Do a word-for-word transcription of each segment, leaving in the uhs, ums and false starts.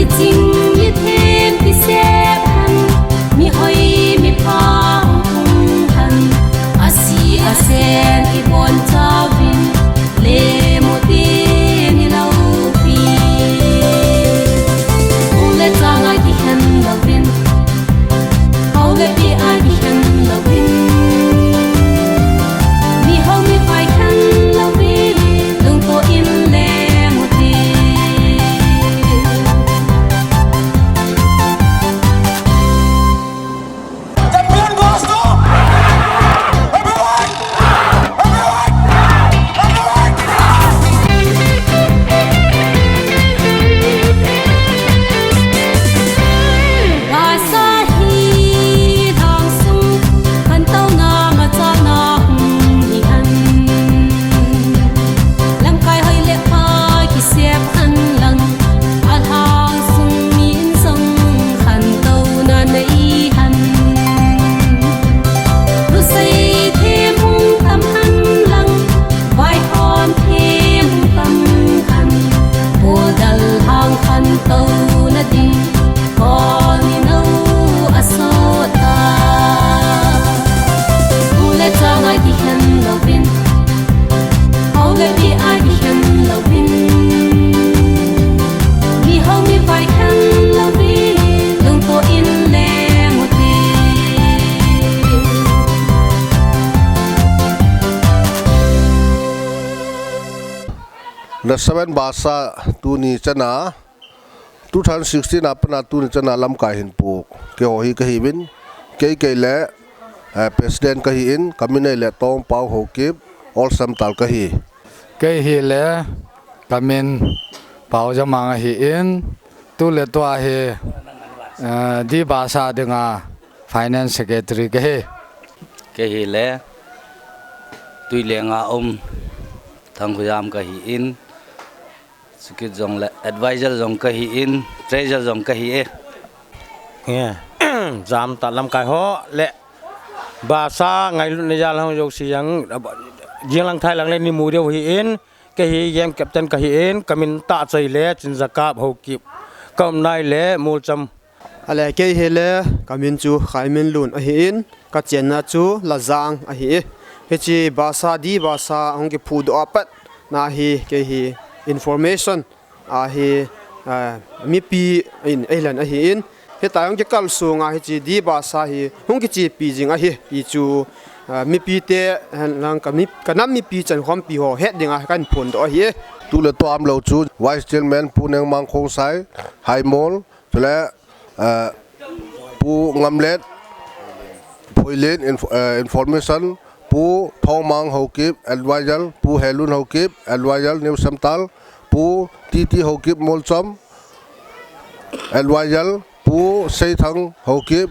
Ching ni them kisep han, mi hoi mi pha hung hung han, asi asen i bon chauvin, le mo te ni lau pi. Ule changa ki hen lauvin, au le pi a ki hen lauvin, mi hau mi pai hen lauvin, lungto in le mo te. Champion goes to everyone! Everyone! Everyone! Asahi langsung, kan tau na machana hung hi han. Lamkai hoi le pha kisep han lang, alhang sung min song khan to na nei han. Lusei them hung tam han lang, vai hon them hung tam han. Pol dal hang khan to na ding, ko ni no asota. Ule changa ki hen lauvin, Hau le pi a ki hen lauvin, mi hau mi vai hen lauvin, lungto in le mo te. The Seven Basa tuni chana, two thousand sixteen a pat a tuni chana lamkai hin pu keiho hi kahiuvin, kei kei le, eh, President kahin, kamin ahile Tongpau Haokip, Old Samtal kahi. Kei hile, kamin Pau Jamang ahin, tu le tua hi, eh, Dibasa dinga Finance Secretary kahi. Kei hile, Tuilenga um Thangkhojam kahin, Chukit jong le advisor jong kahin, treasurer jong kahi e. Nge, jam ta lamkai ho le Basa ngailut na jal hong jouse jong, jing lang thai lang le ni mu diu ahin, kei hi game captain kahin, kamin tah choi le Chinjakap Haokip kaum nai le Molcham. Ale kei hile kamin chu Khaiminlun ahin, kachenna chu Lajang ahi. Hiche Basa, Dibasa hung kiphudoh a pat na hi kei hi information ahi, ah, mipi in eilan ahin. Hitia hung kikal sunga hiche Dibasa hi hung kichepi jing ahi. Hichu, ah, mipite, hen lang ka mi, ka nam mipi chankhompi ho het dinga kahin phondoh ahi. Tu le tua umlou chu Vice Chairman Pu Nengmang Khongsai, Haimol, chule, eh, Pu Ngamlet, Phoilin, inf-, eh, information, Pu Thongmang Haokip, advisor, Pu Helun Haokip, advisor, New Samtal, Pu T T Haokip, Molcham, advisor, Pu Seithang Haokip,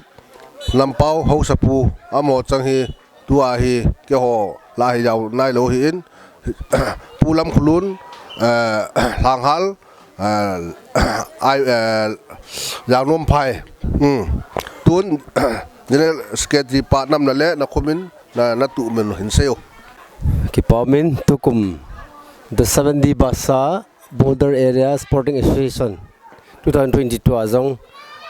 Lampau Haosapu, amaho chang hi, tua hi keiho lah hi jao nailou ahin, Pu Lamkholun, eh, Lhanghal, eh, ai, eh, Jangnomphai. Hmm. Tun, General Secretary pa namna le na comment na, na tuh min hin seiyo. Kipa umin tukum the seven Dibasa Border Area Sporting Association two thousand twenty-two a jong,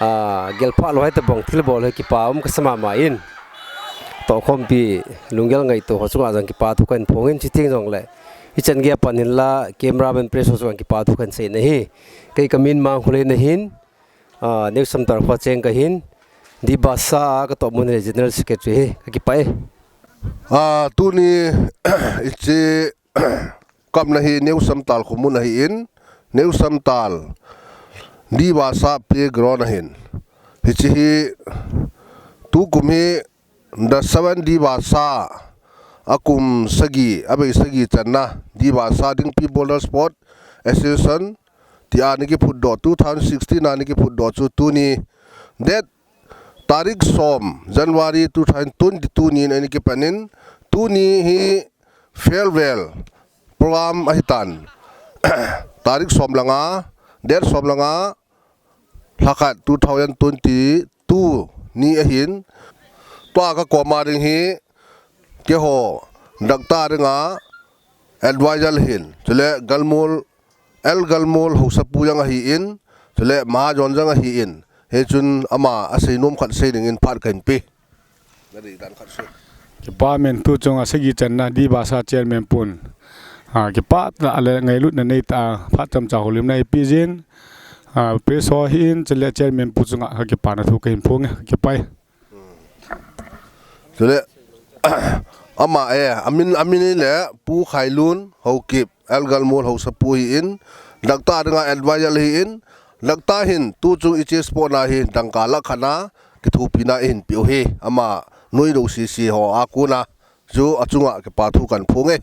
ah, gelphah lou hita bang thil bol hi kipa um kasa mama in. Tohkhompi lunggel ngaito ho chunga jong kipa thu kahin phong in, chuteng jongle hichan geiya pan hinla cameraman press ho chunga kipa thu kahin sei nahi. Kei kamin Mangkholen ahin, ah, New Samtal khocheng kahin, Dibasa a katoh mun le General Secretary hi, kakipah e. Ah, tuni hiche Kapna hi New Samtal khomun ahin, New Samtal, Dibasa playground ahin. Hiche hi, tukum hi, the seven Dibasa, akum sagi, abei sagi channa, Dibasa Dingpi Border Sport Association, tia ana kiphutdoh, two thousand sixteen a ana kiphutdoh chu tuni, date tarik som, January two thousand twenty-two ni in ana kipanin, tuni hi farewell program ahitan. Tarik som langa, date som langa, lhakhat two thousand twenty-two ni ahin, tua kakoma ding hi, keiho, doctor dinga, advisor ahin, chule Galmol, L Galmol Haosapu jong ahin, Chule Mahajon jong ahin. Hichun ama asei nom khat sei dingin phat kahin pe. Nadei dan khat sei. Kipa umin, tuchung a sagi channa D Basa chairman pun, a, kipah tah le ngailutna neitah a phat chomcha houlimna eipeh jin, a, press ho hin, chule chairman pu chunga kakipana thu kahin phong e, kakipah e. Chule, ama e, amin, amin le Pu Khailun Haokip, L Galmol Haosapu ahin, Doctor dinga advisor ahin, Doctor hin tuchung hiche sport na hi dangka lakh khat na kithopina eihin peh u hi, ama noi lou sese ho a kona chu achunga kipa thu kahin phong e.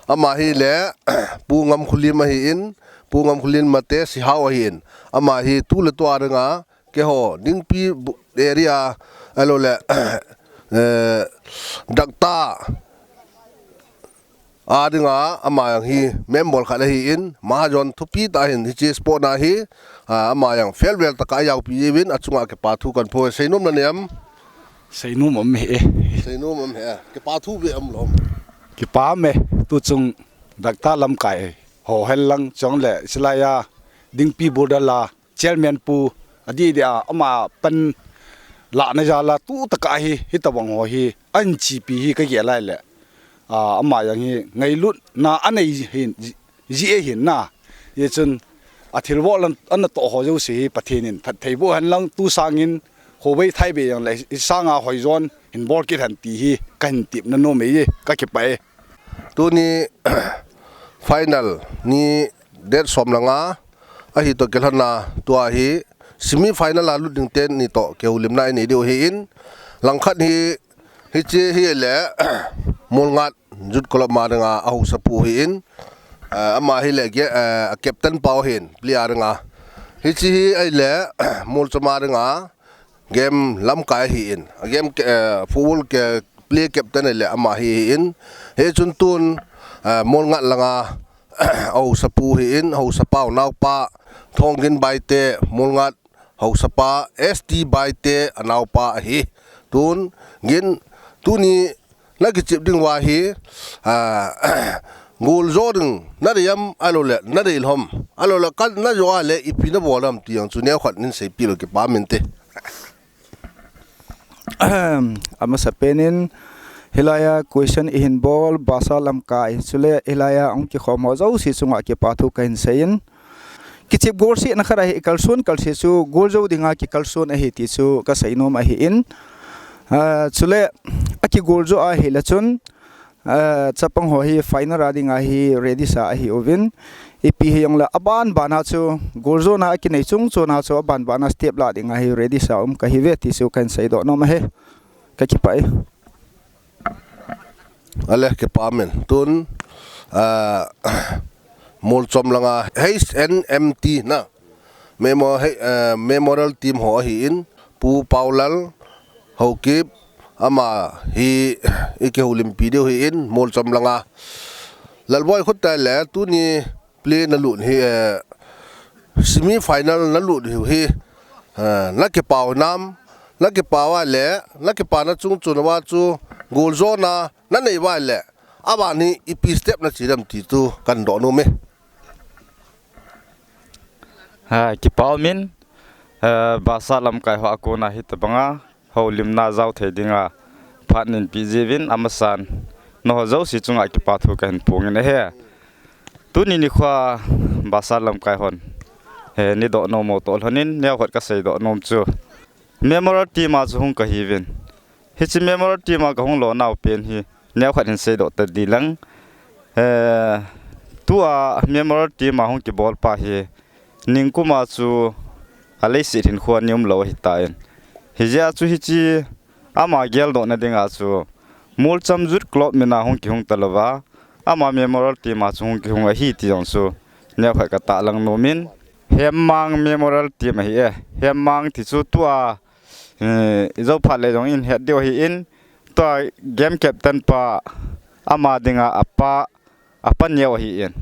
Ama hi le, Pu Ngamkholim ahin, Pu Ngamkholim Mate Sihao ahin. Ama hi tu le tua dinga, keiho, Dingpi bu-, area, ahilou le, eh, Doctor a dinga, ama jong hi member khat ahin, Mahajon thupi tah hin, hiche sport na hi, a, ama jong farewell tah a eijaopi jiuvin, achunga kipa thu kahin phong e, seinom nanei em? Seinom um e. Seinom um e. Kipa thu beh um lou. Kipa um e. Tuchung Doctor lamkai ho henlang chule hilai a Dingpi border a chairman pu adeh deh a ama panlahna jal a tutah a hi, hitobang ho hi ahin chepi hi kagel a ahile, a, ama jong hi ngailutna anei hin, ji, ji ahin na. Hichun athilbol ana toh ho jouse hi Pathen in phatthei boh henlang, tu sangin khovei thaivei jong le, hi sanga hoijon hin bol kit hen ti hi kahin tepna nom e, kakipah e. Tuni final ni date som le nga ahi toh kilhonna, tua hi semi final a lut ding teni toh kihoulimna inei diu ahin, langkhat hi, hiche hi le, Molngat Youth Club a dinga ahaosapu ahin, eh, ama hi le ge-, eh, a captain pa ahin, player a dinga. Hiche hi ahile, Molchom a dinga, game lamkai ahin, a game ke-, eh, football ke-, player captain ahile ama hi ahin. Hichun tun, eh, Molngat langa, ahaosapu ahin, haosapa u naopa, Thonggin Baite, Molngat haosapa, S T Baite anaopa ahi. Tun, gin, tuni nakichep ding uva hi, ah, goal jo ding nadei em, ahilou le nadei lhom, ahilou le ka, najo a le ipi nabol em ti jong chu neokhat neiseipeh lou, kipa um inte. Ahem, amasapen in, hilai a question ihin bol, Basa lamkai, chule hilai a hung kikhom ho jouse chunga kipa thu kahin sei in. Kichep golsetna khat ahi, ikalson kalse chu gol jo dinga kikalson ahi ti chu kasei nom ahin. Ah, chule akigol jo ahile chun, eh, chapang ho hi final a dinga hi ready sa ahiuvin. Ipi hijongle aban ban a chu goal jona akinei chung chuna chu aban ban a step lah dinga hi ready sa um kahiuve ti chu kahin seidoh nom ahi. Kakipah e. Ale, kipa um in. Tun, eh, Molchom langa H N M T na. Memo-, hei, eh, Memorial Team ho ahin, Pu Paulal Haokip, ama hi ikihoulimpi diu ahin, Molchom langa. Lalboi, khut tai le, tuni play nalut hi, eh, semi final nalut diu hi, eh, nakipah u nam, nakipah uva le, nakipana chung chun uva chu, goal jona nanei uva le, aban hi ipi step nache dem ti chu kahin doh nom e. Ha, kipa um in, eh, Basa lamkai ho a kona hitobanga houlimna jao thei dinga phat neipe jiuvin amasan nangho jouse chunga kipa thu kahin phong in ahi. Tuni nikho a Basa lamkai hon, eh, neidoh nom u toh lhon in neokhat kaseidoh nom chu, Memorial Team a chu hung kahiuvin. Hiche Memorial Team a kahung lonau pen hi neokhat hin seidoh ta ding lang. Eh, tua Memorial Team a hung kibol pa hi ningkum a chu aleiset hinkho a nei umlou ahitan. Hijeh a chu hiche ama geldohna dinga chu Molchom Youth Club min a hung kihung talouva, ama Memorial Team a chu hung kihung ahi ti jong chu neokhat katahlang nom in. Hemmang Memorial Team ahi e. Hemmang ti chu tua, eh, ijou phat le jong ihet diu ahin, tua game captain pa, ama dinga apa, apa neo ahin.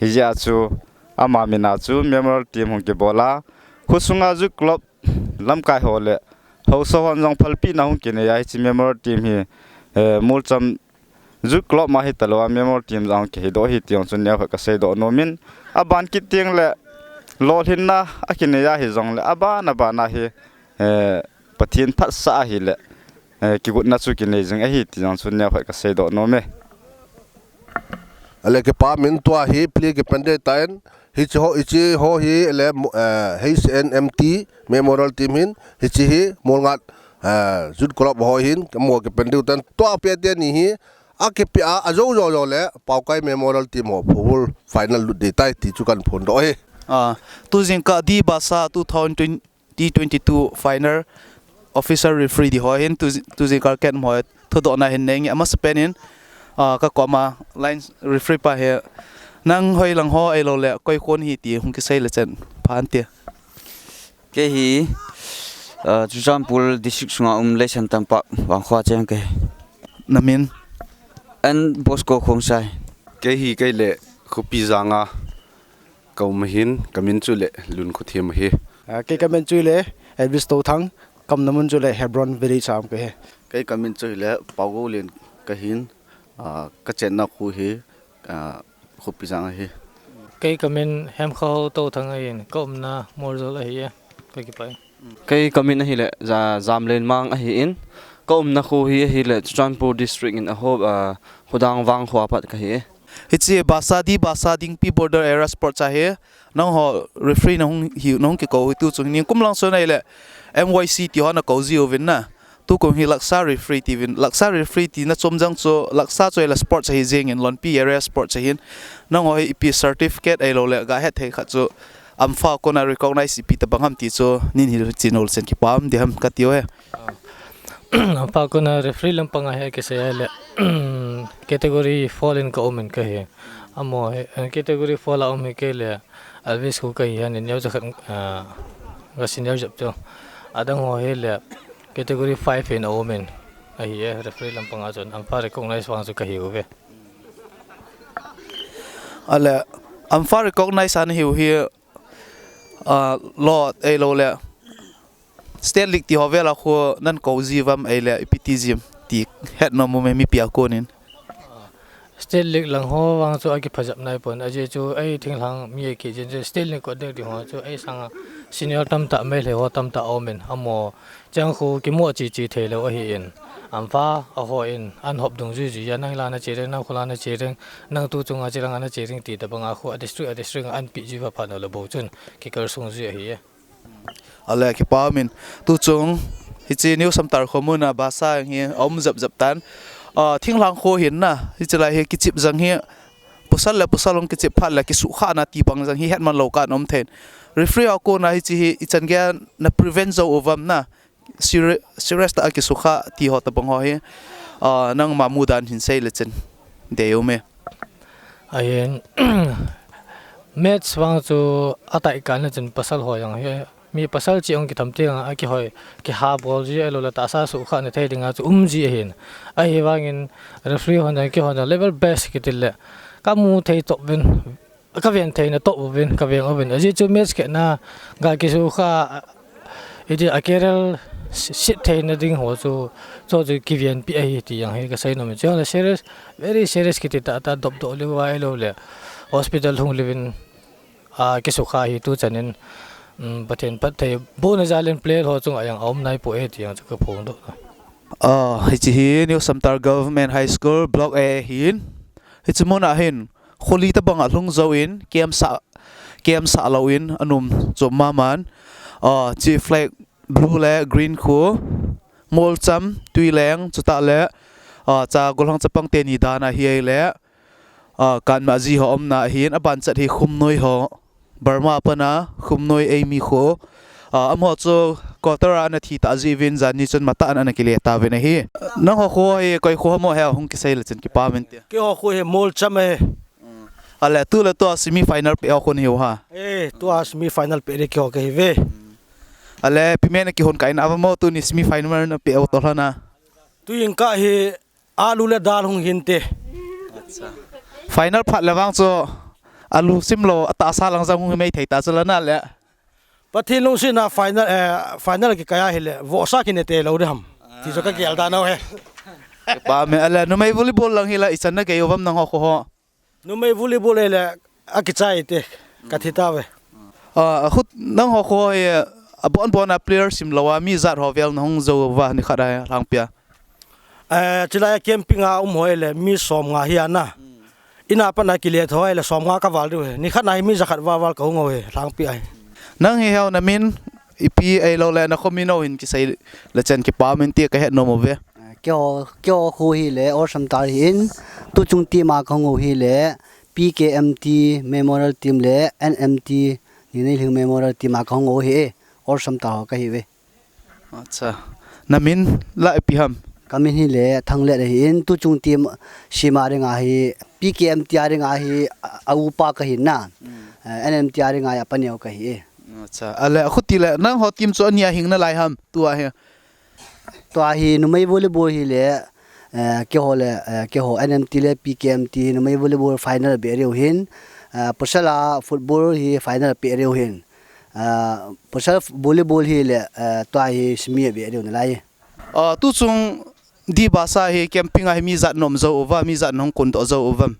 Hijeh a chu ama min a chu Memorial Team hung kibol a, khosunga Youth Club lamkai ho le haosa hon jong phalpina hung kinei a, hiche Memorial Team hi, eh, Molchom Youth Club ma hitalouva Memorial Team jong kihidoh ahi ti jong chu neokhat kaseidoh nom in. Aban kit teng le lolhinna akinei ahi jongle, abana bana hi, eh, Pathen phatsah ahile, eh, kigotna chu kinei jing ahi ti jong chu neokhat kasei doh nom e. Ale kipa min tua hi pli kipen ding tan, hiche ho, hiche ho hi le, eh, H N M T Memorial Team hin, hiche hi Molngat, eh, Youth Club ho hin, kamo kipen ding tan, tua pia te ni hi, akipi a, ajo jo jo le, Paokai Memorial Team ho, football final lut ding tai, ti chu kan phondoh e. Ah, tu jingkah D Basa two thousand twenty twenty-two final official referee di ho hin tu, tu jingkah ken mo thudohna hin nei nge amasapen in, ah, kakoma line referee pa hi nang hoilang ho ahilou le koi kon hi ti hung kisei le chen phan ti. Kei hi, ah, Churachandpur district sunga um Leisan Tampak Vangkhoa cheng kei. Namin? N Bosco Khongsai. Kei hi kei le Khupijanga. Ka um ahin, ka min chu le Lun Khothem ahi. Ah, kei ka min chu le Elvis Touthang, ka umna mun chu le Hebron Village a um ka hi. Kei ka min chu le Paugoulen ka hin, ah, ka chenna khu hi, ah, Khupijang ahi. Kei ka min Hemkhao Touthang ahin, ka umna Moljol ahi e, ka kipah e. Kei ka min ahile, Ja-, Jamlenmang ahin, ka umna khu hi ahile, Churachandpur District in a ho, ah, Khudang Vangkhoa pat ka hi e. Hiche Basa D Basa Dingpi Border Area Sports ahi, nangho referee nahung hi, nahung kikou hi tu chung hi kum lang sung ahile, M Y C ti ho nakou jiuvin na. Tukum hi Laksa referee tiuvin, Laksa referee tina chom jang chu, Laksa chu ahile sports ahi jengin, Lonpi Area Sports ahin. Nangho hi ipi certificate ahilou le, ga het thei khat chu, AMFA kona recognize ipi tabang ham ti chu, nin hi chin ol chen kipah ding ham kati u ahi. AMFA kona referee lampang ahi kisei ahile, category four in ka um in ka hi. Amaho hi, eh, category four a um hi kei le, Elvis khu ka hi ahin, neocha khat, ah, ka senior jep chu. Adang ho hi le, category five in a um in. Ahi e, referee lampang a chun, AMFA recognize vang chu ka hi uve. Ale, AMFA recognize ana hiu hi, ah, lot ahilou le, State League ti ho vel a khu nan kou ji uvam ahile, ipi ti jim ti het nom um e mipi a konin. State League lang ho vang chu akipha jep nai pon, ajeh chu ei thinglhang mi akijin chu State League kot ding ti ho chu ei sanga senior tamtah Meitei ho tamtah a um in, amaho chang khu kimu a chi chi thei lou ahin. AMFA a ho in an hop dung jui jui a, nang la na che reng, nang khu la na che reng, nang tu chunga che reng a na che reng ti tabang a khu a district, a district a an pi jui pha pha nau le bou chun kikal sung jui ahi e. Ale, kipah um in. Tu chung, hiche New Samtar khomun a Basa hi a um jep jep tan. Ah, thinglhang kho hin na, hiche lai hi kichep jang hi, pasal le pasal hung kichep phat le kisuhkhah na ti bang jang hi het man lou kan um thei. Referee ho kona hiche hi, ichan gei a na prevent jou uvam na, seri-, serious tah a kisuhkhah ti ho tabang ho hi, ah, nangma mudan hin sei le chen. Dei um e. Ahin, match vang chu a tai kan le chun pasal ho jong hi, mi pasal chi ong kitham ti ang a kihoi, kiha bol ji ahilou le tahsa suhkhah na thei ding a chu um ji ahin. Ahivangin referee hon jong kihon jong level best kiti le, ka mu thei top vin, ka ven thei na top vin, ka ven uvin. Ajeh chu match keh na ga kisuhkhah, Iti a career si-, sit theina ding ho chu, chu chu kiven pi ahi ti jong hi ka sei nom in. Chujongle serious, very serious kiti tah tah dop doh lou va ahilou le hospital hung lou vin, a, kisukha hi tu chan in, um, Pathen phatthei bohna jal in player ho chunga jong a um nai poi ti jong chu ka phongdoh. A, hiche hi New Samtar Government High School Block A hin. Hiche mun a hin, kholi tabang a lhung jou in, camp sah, camp sah lou in, a nom chom mama in, a, chi flag blue le green khu, molcham, tuileng, chutah le, a, cha gollhang chapang teni dan ahi le, a, kanma ji ho umna ahin, a ban chat hi Khumnoi ho, Burma a pat a, Khumnoi eimi khu, a, amaho chu quarter a ana thi tah jeh uvin, janhi chun matah in ana kile tauvin ahi. Nangho khu hi, koi khu ham o he hung kisei le chun kipa min ti. Keiho khu hi molcham ahi. Ale, tu le tua semi final peh ho khu nahiu ha. Eh, tua semi final peh ding keiho kahi uve. Ale, pimen a kihon kah in ava mo tuni semi final na peh ho toh lhon a. Tu jingkah hi alu le dal hung hin te. Acha. Final phat le vang chu alu sim lou, atahsa lang jong hung hi mei thei ta chu la na le. Pathen lungsetna final, eh, final kikai ahile, vohsa kine te lou ding ham. Ti chu ka gel dan u ahi. Kipa me ale, numei volleyball lang hi la, ichan na gei uvam nangho khu ho. Numei volleyball le akichai te, ka thi tauve. Ah, akhut nangho kho hi, abon bona player sim lou a, mi ijat ho vel nahung jou uva, nikhat a hi, Lhangpi a? Eh, chulai a camping a um ho hi le, mi som nga hi ana. Ina pat na kile tho hi le, som nga kaval diu hi. Nikhat na hi mi jakhat val val kahung u hi, Lhangpi a hi. Nang hi heo namin, ipi ahilou le, nakho min ho hin kisei le chen kipa min ti kahet nom uve. Keiho, keiho kho hi le, Olsam Tar hi in, tuchung team a kahung u hi le, P K M T Memorial Team le N M T Ninei Lhing Memorial Team a kahung u hi e, Olsam Tar ho kahi uve. Acha. Namin la ipi ham? Kamin hi le Thanglet ahi in, tuchung team sim a ding a hi, P K M T a ding a hi, a, a upa kahi na. Eh, N M T a ding a hi, apa neo kahi e. Acha. Ale, akhuti le, nangho team chu ani a hing nalai ham, tua hi? Tua hi numei volleyball hi le, eh, keiho le, eh, keiho N M T le P K M T numei volleyball final beh diu hin, eh, pasal a football hi final beh diu hin, eh, pasal volleyball hi le, eh, tua hi semi beh diu nalai. Ah, tuchung Dibasa hi camping a hi mi ijat nom jou uva, mi ijat nahung kun doh jou uvam?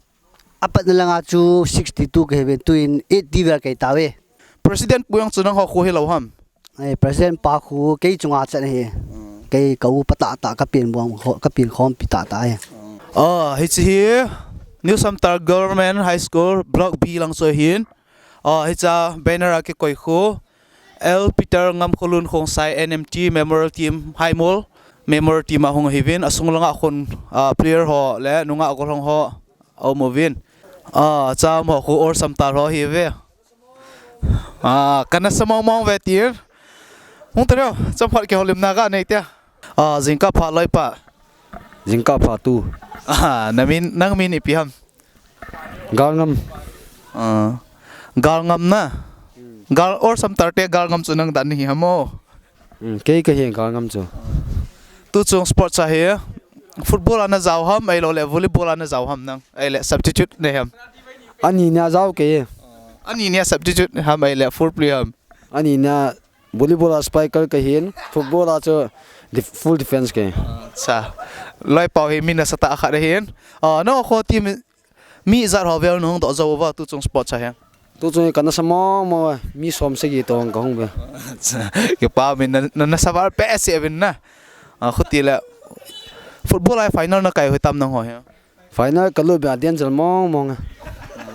Apatna langa chu sixty-two kahi uvin, tuin eighty vel kahi tauve. President pu jong chu nangho kho hilou ham? Eh, President pa khu kei chunga chan ahi. Kei ka upa tahtah, ka pen bong kho-, ka pen khompi tahtah ahi. Ah, hiche hi New Samtal Government High School Block B lang chu ahin. Ah, hiche a banner a kikoi khu L Peter Ngamkholun Khongsai N M T Memorial Team, Haimol Memorial Team a hung ahiuvin, asung langa khun, ah, player ho le nungah gollhang ho aum uvin. Ah, cham ho khu Olsam Tar ho ahiuve. Ah, kana sa mong mong uve tir. Hung ta leo, chomkhat kihoulimna kanei tia. Ah, jingkah pha loipa. Jingkah pha tu. Ah, namin, nang min ipi ham? Galngam. Ah, Galngam na. Gal, Olsam Tar te Galngam chu nang dan nahi ham o? Hmm, kei kahi Galngam chu. Tuchung sports a hi, football a najao ham, ahilou le volleyball a najao ham nang, ahile substitute nahi ham? Ani nia jao kei. Ani nia substitute ham, ahile full player ham? Ani nia volleyball a striker kahin, football a chu def-, full defense kei. Acha. Loipau hi mi nasatah khat ahin. Ah, nangho team mi ijat ho vel nahung doh jou uva, tuchung sports a hi? Tuchung hi kana sa mong mong uve, mi som sagi toh kahung uve. Acha. Kipa min na, na, nasa val behseh uvin na. Ah, khuti le football a final nakai u hitam nangho hi? Final kalut beh a danger mong mong e.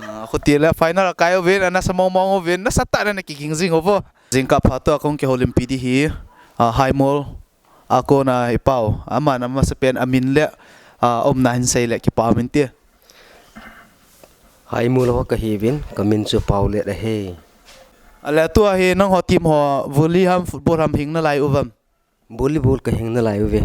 Ah, khuti le final akai uvin, anasa mong mong uvin, nasatah na nakiging jing uvo. Jingkah pha tua kahung kihoulimpi di hi, ah, Haimol a kona ipau, aman amasapen amin le, ah, umna hin sei le kipa min ti. Haimol ho kahiuvin, kamin chu Paulet ahi. Ale tua hi nangho team ho volley ham, football ham hing nalai uvam? Volleyball kahing nalai uve.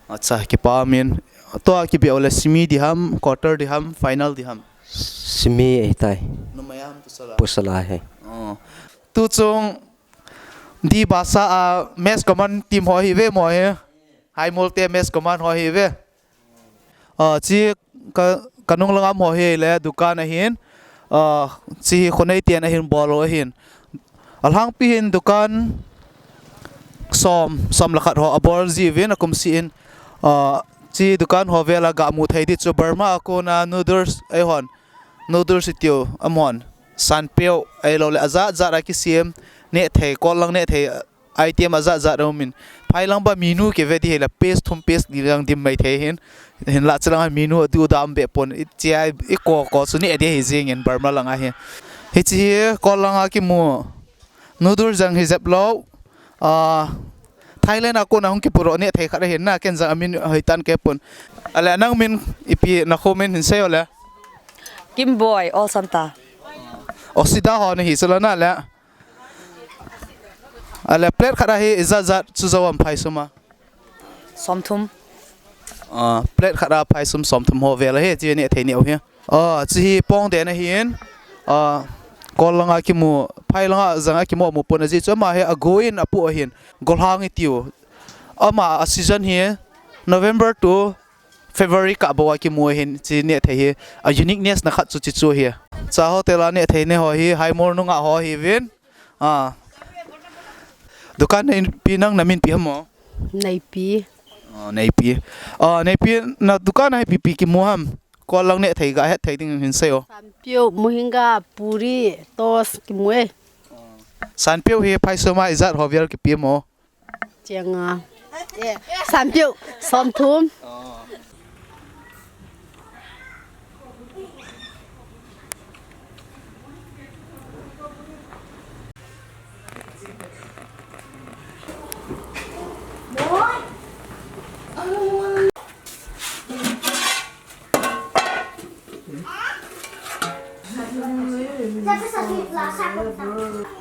Acha, kipa min. Tua kibeh u le semi di ham, quarter di ham, final di ham? Semi ahitai. Numei a ham, pasal a? Pasal a ahi. Oh. Tuchung Dibasa a Mass Command team ho ahiuve mo hi. Haimol te Mass Command ho ahiuve. Ah, chi ka, kanung langa um ho hi le dukan ahin. Ah, chi hi khonei ten ahin bol u ahin. Alhangpi hin dukan som, som le khat ho abol jiuvin akum sih in. Ah, chi dukan ho vel a gamu thei di chu Burma a kona noodles eihon. Noodles itiu amahon. Sanpeo ahilou le ajat jat a kisem. Neh thei, kol lang neh thei. Item ajat jat aumin. Phai lang ba menu kive di hile paste thum paste li lang dim mai thei hin. Hinlah chi lang a menu adu da um be pon. Ichia i ko ko chu neh di hi jing in Burma lang ahi. Hichi hi kol lang a kimu. Noodle jang hi jep lou. Ah, Thailand a kona hung kipuidoh neh thei khat ahin na, ken jang amin hoitan kei pon. Ale nang min ipi, nakho min hin sei o le. Kimboi, Olsam Tar. Osida ho nahi chu la na le. Ale plate khat a hi ijat jat chu jou am phai sum a? Somthum. Ah, plate khat a phai sum somthum ho vel ahi, chi neh thei neo hi. Ah, chi hi pong den ahin. Ah, kol lang a kimu, phai lang a jang a kimu mu pon aji chu ama hi ago in apu ahin. Golhang itiu. Ama a season hi November to February kah bou a kimu ahin, chi neh thei hi, a uniqueness na khat chu chi chu ahi. Cha hotel a neh thei neh ho hi, Haimol nungah ho ahiuvin. Ah. Dukan neipi nang namin ipi ham o? Neipi. Ah, Neipi. Ah, Neipi na dukan a hi ipi ipi kimu ham? Kol lang neh thei ga het thei ding hin sei o. Sanpeo, muhinga, puri, toast kimu e. Sanpeu hi phai soma ijat ho vel kipi mo? Chiang a. Eh, sanpeu, som thum.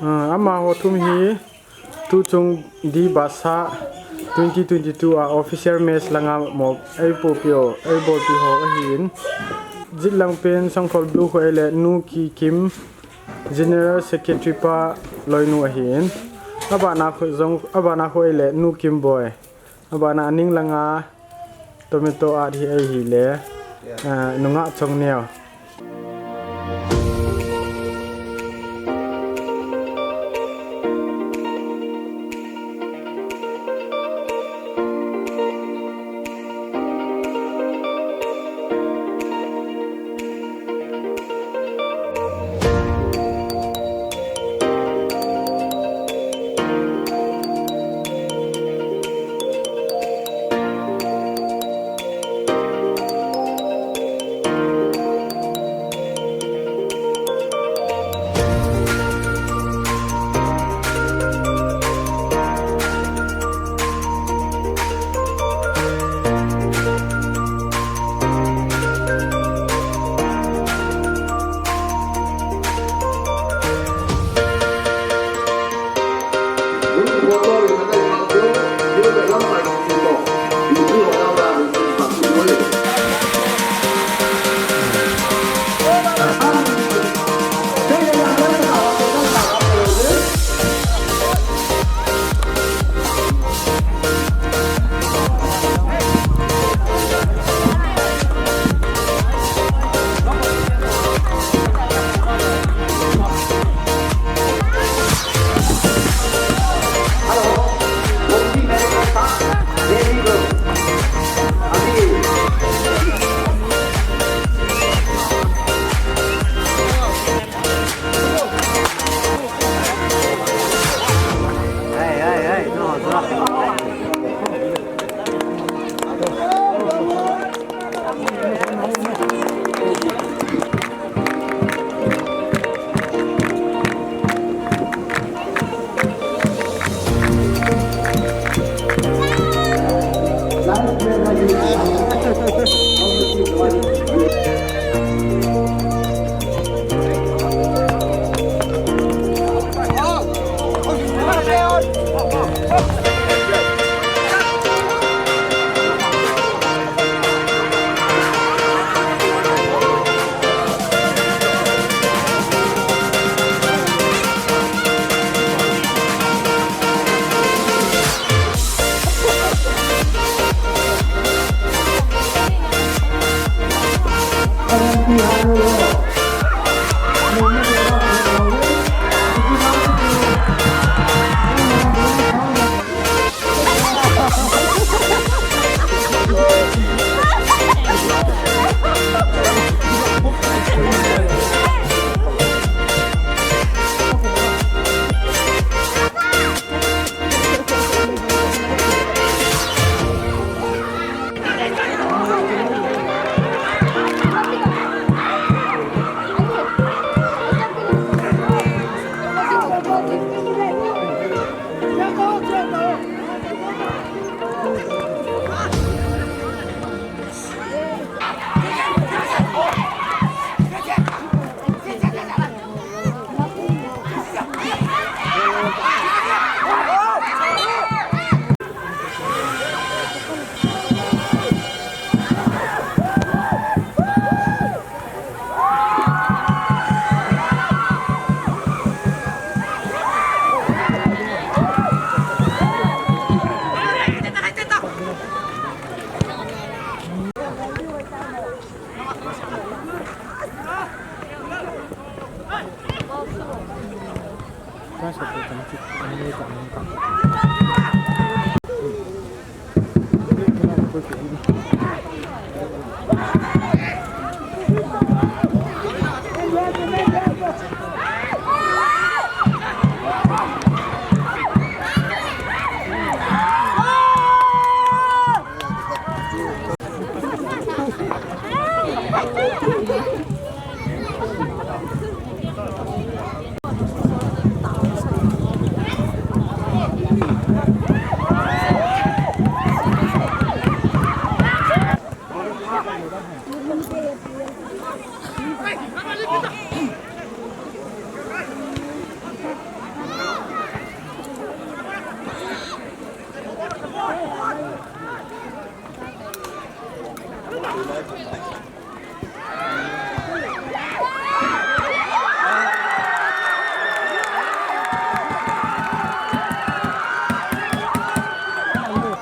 Ah, amaho thum hi tuchung Dibasa twenty twenty-two a official match langa mo eipopi ho, eibolpi ho ahin. Jitlang pen Songkhol Blue khu ahile Nu Kikim, General Secretary pa loinu ahin. Abana khu jong, abana khu ahile Nu Kimboi. Abana aning langa Tomato Art hi ahile, ah, Nungah Chongneo.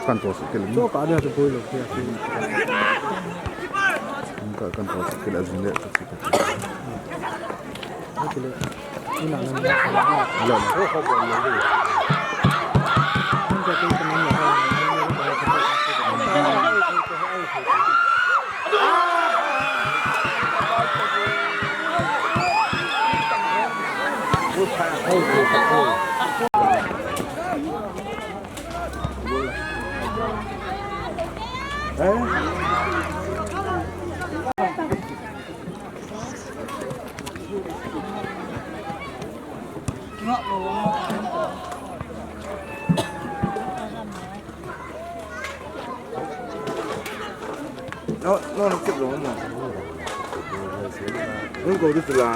Kan to sik kele. To ka dia to boi lo kya. Kan, kan to sik kele azin le to sik kele. Kele. Ina na. Ala. Ko ko boi lo. Kan to sik kele. No, no, no, keep going, no. Don't go this la.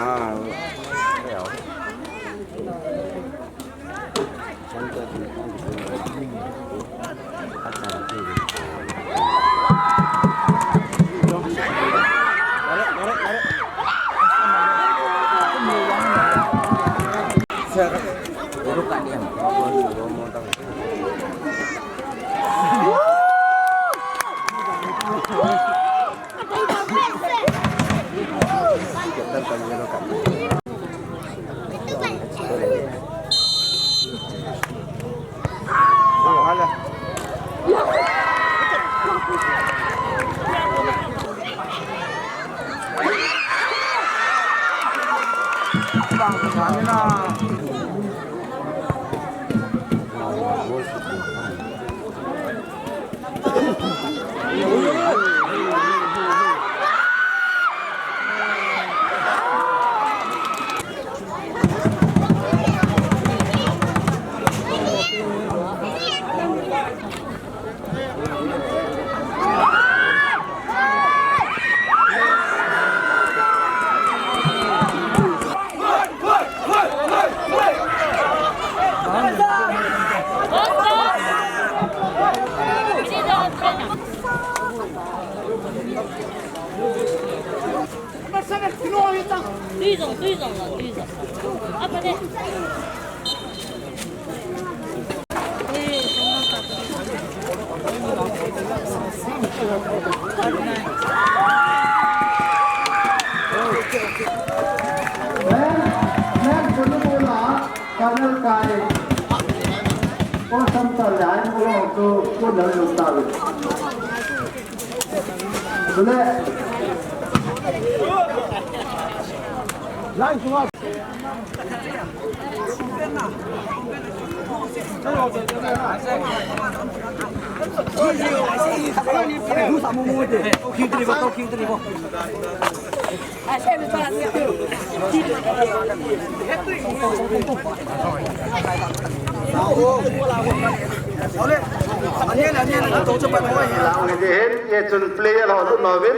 Lang ni ding hin, hichun player ho lut nauvin.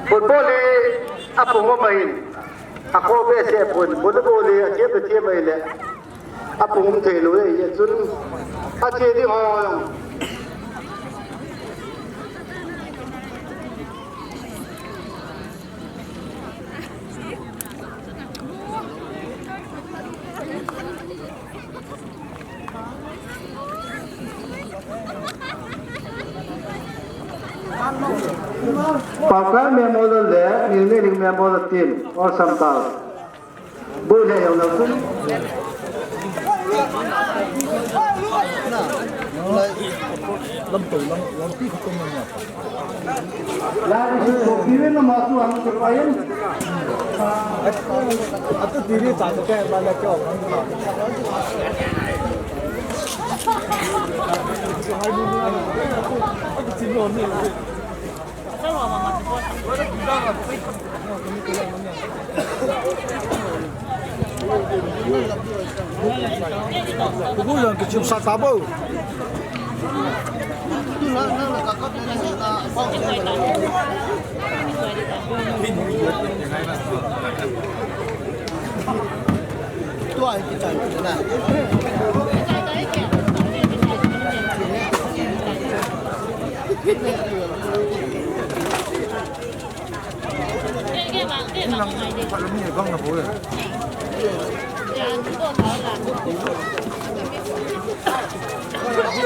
Football hi apung um ahin, akhoh behseh pon, volleyball hi akep le them ahile, apung um thei lou ahi, hichun ache ding ho jong. Pakai Memorial le Nilneiling Memorial team, Olsam Town. Bui le jong lo tun. Lam to, lam, lampi khat to man ya. Lai, ko kiwin na ma tu ang ko payan. Atu diri ta ko ke ba la ko. Kubu yang kecil sat apa?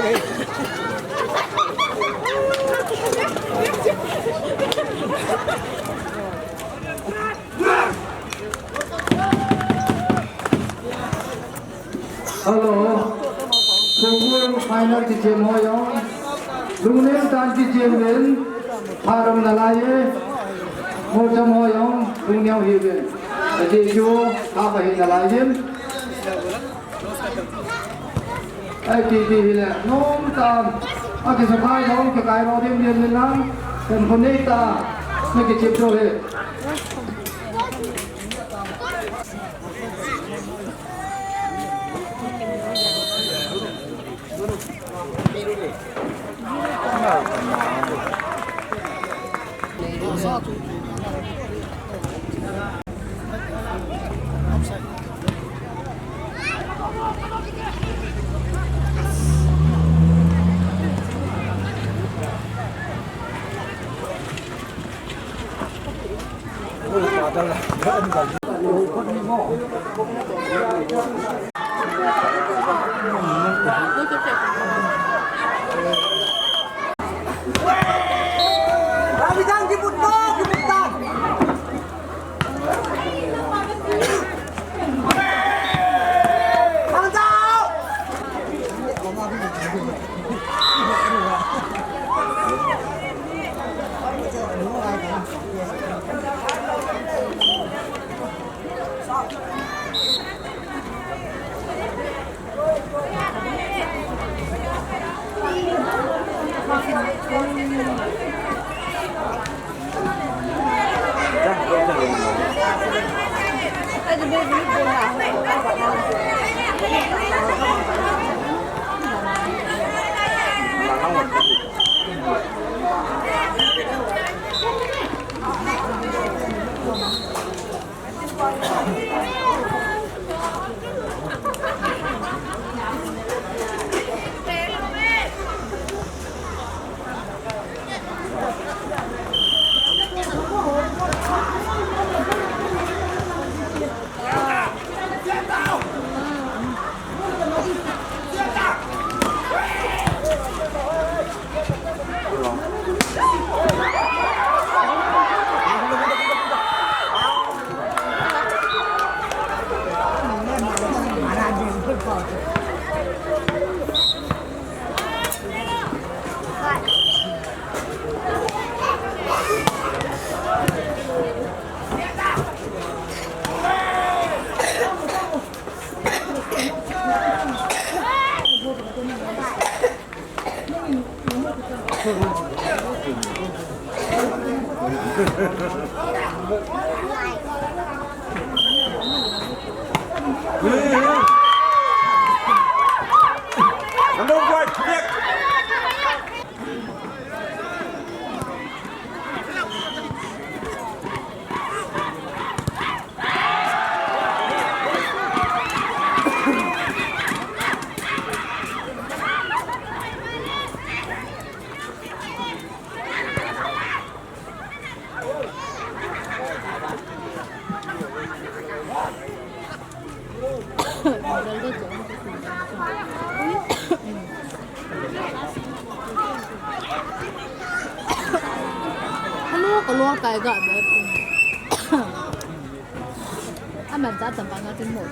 Hello. Football final kichem ho jong. Lungnem tah in kichem in. Pharam nalai e. Mocham ho jong. Lungneo hih uvin. Ajeh chu, hapha hi nalai in. Ai, ti, ti hile, nom tam. Akisakai jong, kikai ro dim dim dim lang. Ken khonei ta. Na kichep ro he. Hello, ka lung kai ga be. Aman cha cham pa nga tin mo.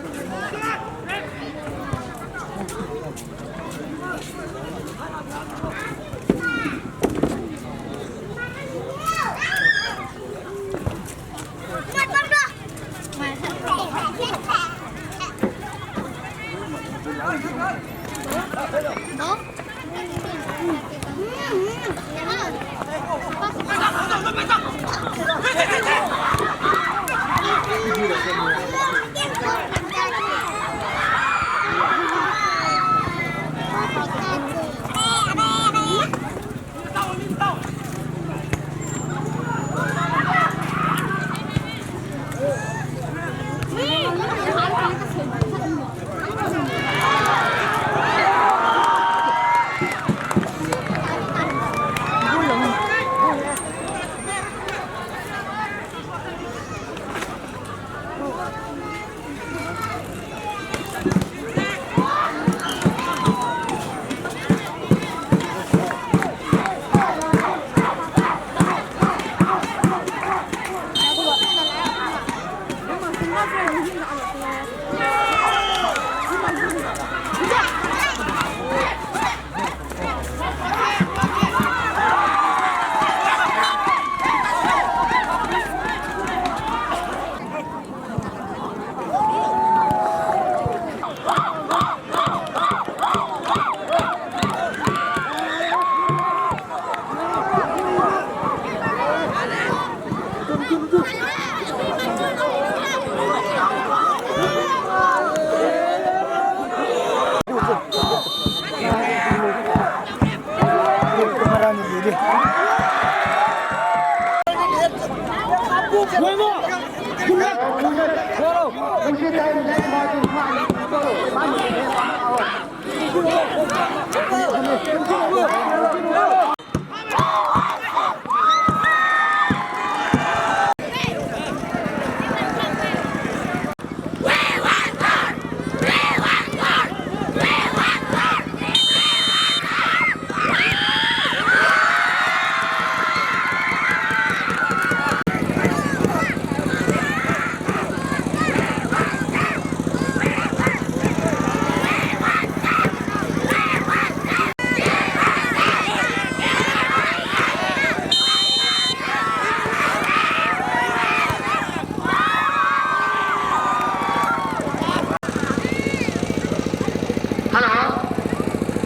Hello.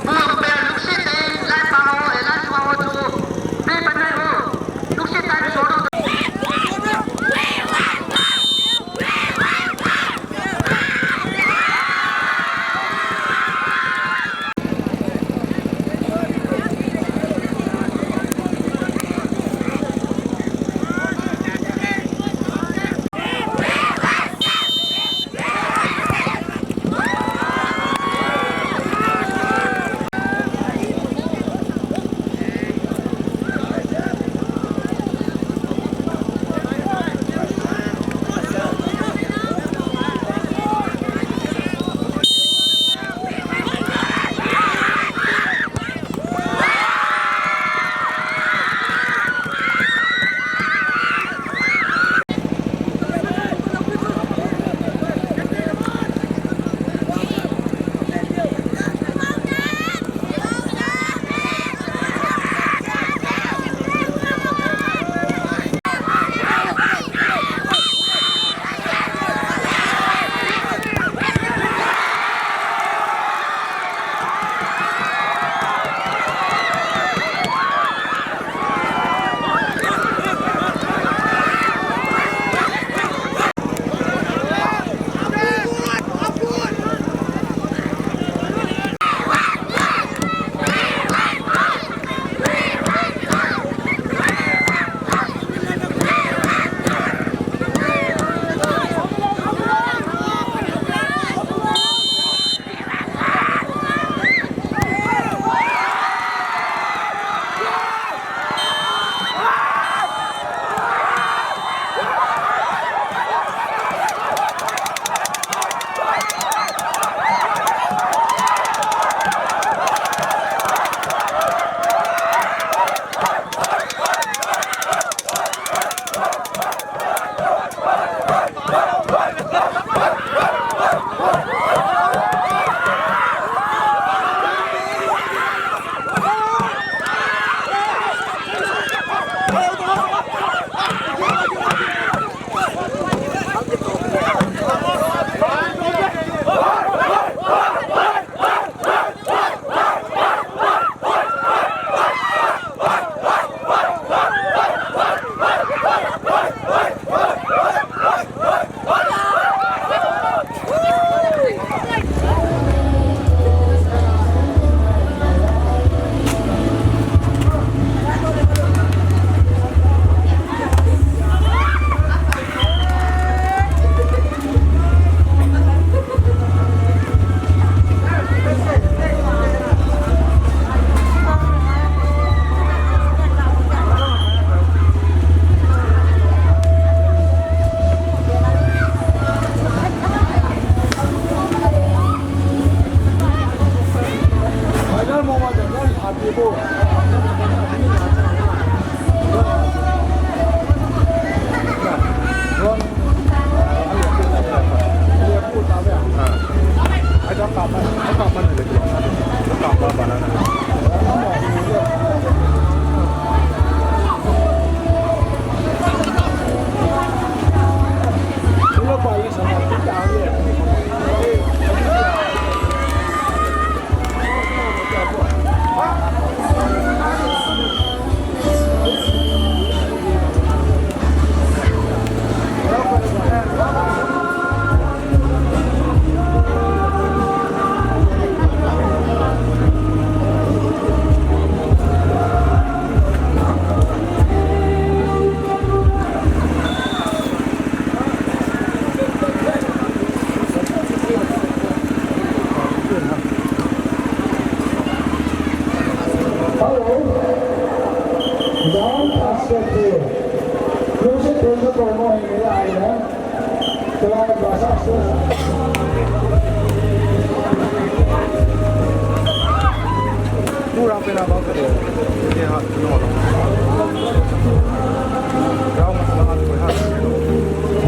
Pu, pu, luksit tah in line pang ho, eh, line pang ho chu. Pu, pu, pu, luksit tah in so.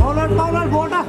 Paulal, Paulal, bol na.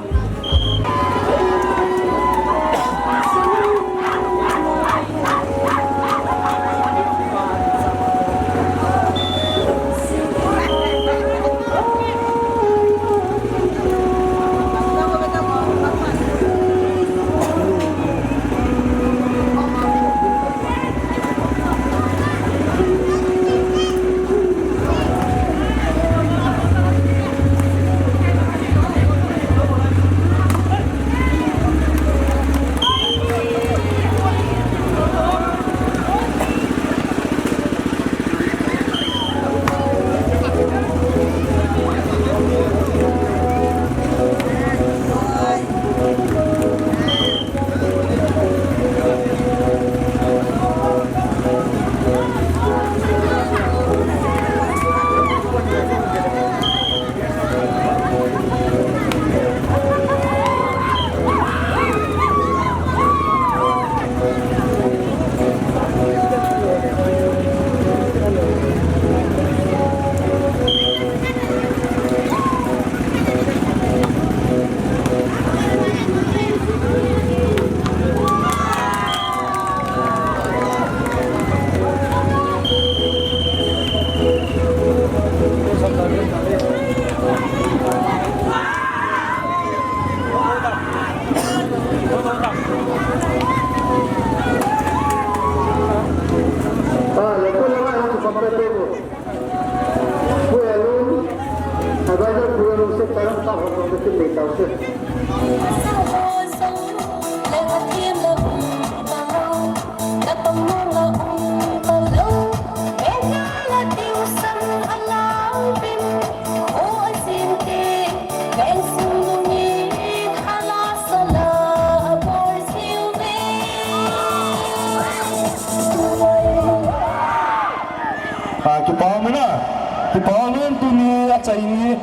Ah, kipa muna, kipa nun tuni achai ni,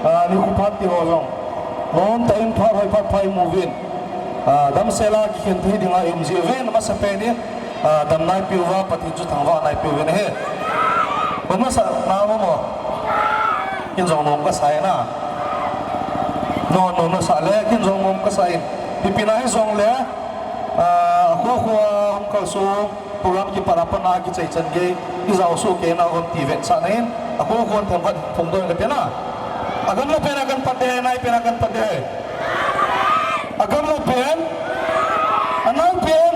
ah, ni khupat ti ho jong. Nom ta in phat hoi phat phai mu vin. Ah, damsel a kikhen thei dinga i um ji uvin, amasapen in, ah, dam naipiu va, Pathen chu thangvah naipiu vin ahi. Bon masa na mo mo. Kin jong nom kasa in a. No, no, masa le, kin jong nom kasa in. Ipi na hi jong le, ah, khu khu, um, kal su. Program kipat a pat a kichai chan gei, i jao soh kei na um ti vetsahna in, akhu khun themkhat phongdoh kate na. Agamla pen akan pat ding, anai pen akan pat ding. Agamla pen, anai pen,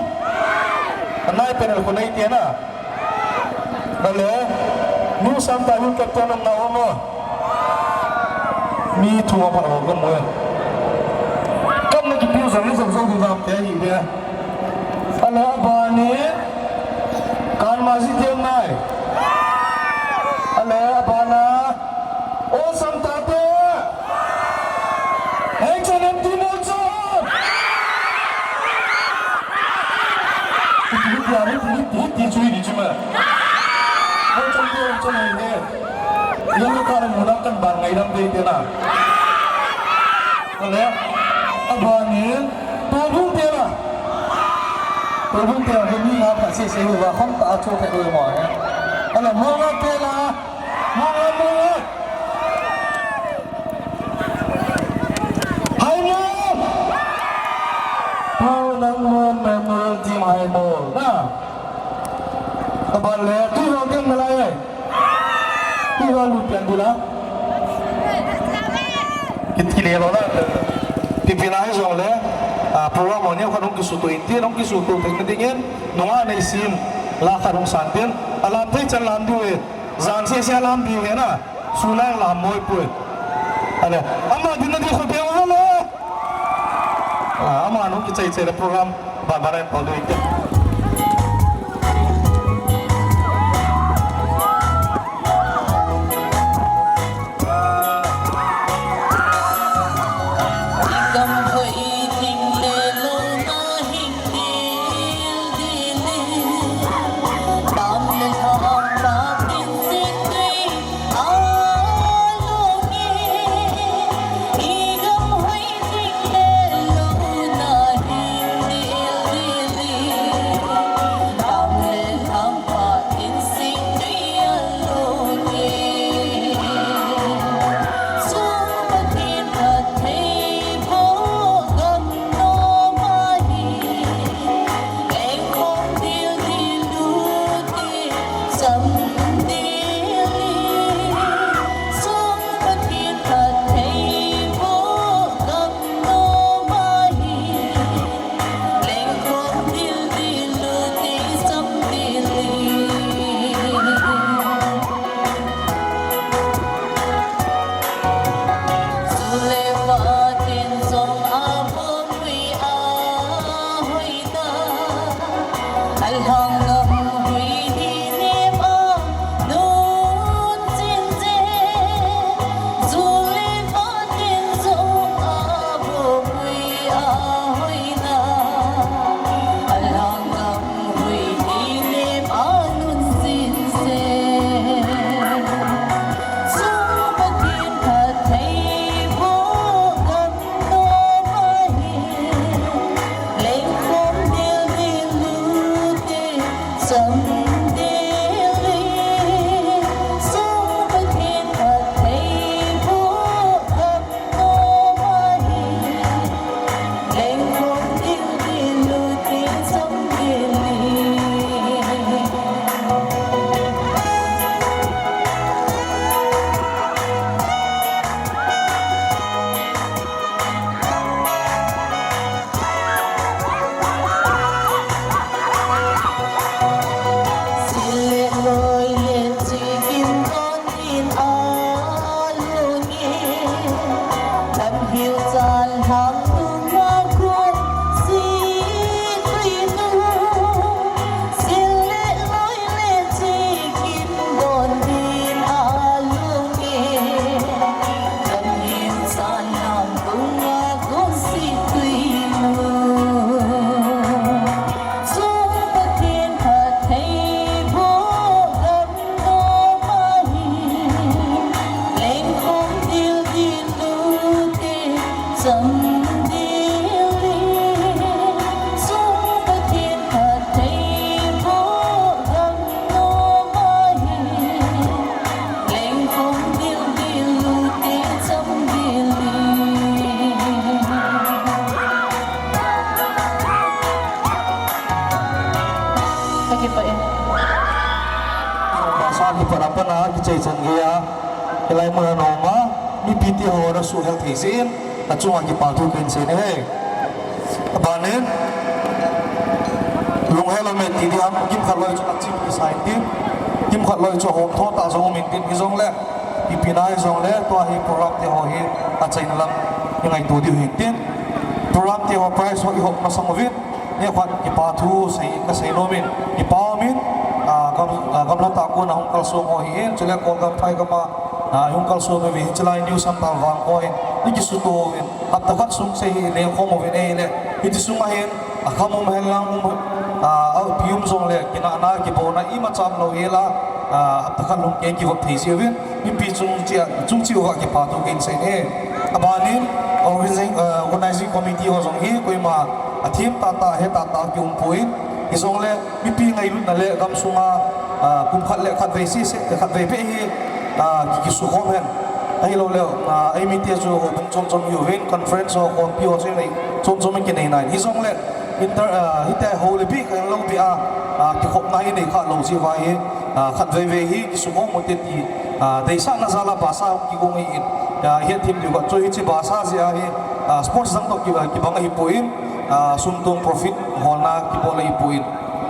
anai pen khu nei te na. Bale, nu sam ta yun kate na na um mo. Mi thu a pat ho gam mo. Kam na kipiu jang ni jang jang du jam te hi de. Ale abani, kan ma ji tiam nai. Ale abana, o sam ta te. Hei, chan em ti mo cho. Ti, ti, ti, ti, ti, ti, chui ni chui ma. Mo chan te, chan ni ne. Yang ka na mu na kan ban ngai dam te te na. Ale, abani, Tolbung te la. Tolbung te la, mi nga pa se se va khom ta cho te do mo ya. Ale, Monga te la. Monga, Monga. Hai mo. Pau nang mo, memorial team hai mo. Na. Abale, tu lo ken malai. Ti ho lu pian ding la. Kit kile lo la. Ti pina hi jong le. Ah, program ho ni khat hung kisuto in tin, hung kisuto thei na ding in. Nunga nei sim. La khat hung san tin. Alam thei chan lam diu e. Jan se se alam diu e na. Sunang lam moi pui. Ale. Ama din na di khu pian ho le. Ah, ama hung kichai chai le program. Ba, ba, ba, ba, ba, Alhangam hui hi nem a nun chin che, zu le pa tin zong a bu hui a hoina. Alhangam hui hi nem a nun chin che, zu Pathen phatthei bu gam nom ahi. Lengkhom dildil lute cham dildil, sung Pathen phatthei bu gam nom ahi. Lengkhom dildil lute cham dildil. Sil le loi le chikin don din a lungin, lam hiu chan hang tung a kun si tui nu. Sil le loi le chikin don din a lungin, lam hiu chan hang tung a kun si tui nu. Zu Pathen phatthei bu gam nom ahi. Lengkhom dildil lute cham dildil, zu Pathen phatthei bu gam nom ahi. Lengkhom dildil lute cham dildil. Ka kipah e. Sa kipat a pat a kichai chan gei a, hilai mun a na um a mipite ho na suhel thei jeh in, na chunga kipa thu kahin sei e. Abanin, lunghel um e ti ding ham, kimkhat loi chu a chim kisai tin, kimkhat loi chu hom tho ta jong um intin, hijongle, ipi na hijongle, tua hi program te ho hi achaina lam i ngaito diu hintin. Program te ho prize ho i hop masang uvin, nikhat kipa thu sei, ka sei nom in, kipa um in, ah, gam, ah, gamla tah a kon a hung kalsong ho hi in, chule Kolgam phai gam a, ah, hung kalsong uve, hiche lai New Samtal vang ho in, i kisuto uvin, hapta khat sung sei hi lengkhom uvin ahile, hiche sung a hin, akham um hen lang um, ah, api um jongle, kinahna, kibohna, imacha um lou hel a, ah, hapta khat lhung kei kivop thei ji uvin, mipi chung cheh, chung cheh uva kipa thu kahin sei e. Abanin, organizing, ah, organizing committee ho jong hi, koima athem tahtah, he tahtah kium poi. Hijongle, mipi ngailutna le gamsunga, ah, kum khat le khatvei sese, khatvei beh hi, ah, ki, kisukhom hen. Ahilouleh, ah, eimite chu houbung chom chom ihiuvin, conference ho, khompi ho chu inei chom chom in kinei nai. Hijongle, inter, ah, hiti ho le bih kha lou beh a, ah, kikhopna inei kha lou jeh uva hi, ah, khatvei vei hi kisukhom u hite ti, ah, deisahna jal a Basa hung kigong ahin, ah, hetthem diu khat chu hiche Basa jeh a hi, ah, sports dang toh ki, ah, kibang ahipoi, ah, sum tong profit holna kibol ahipoi,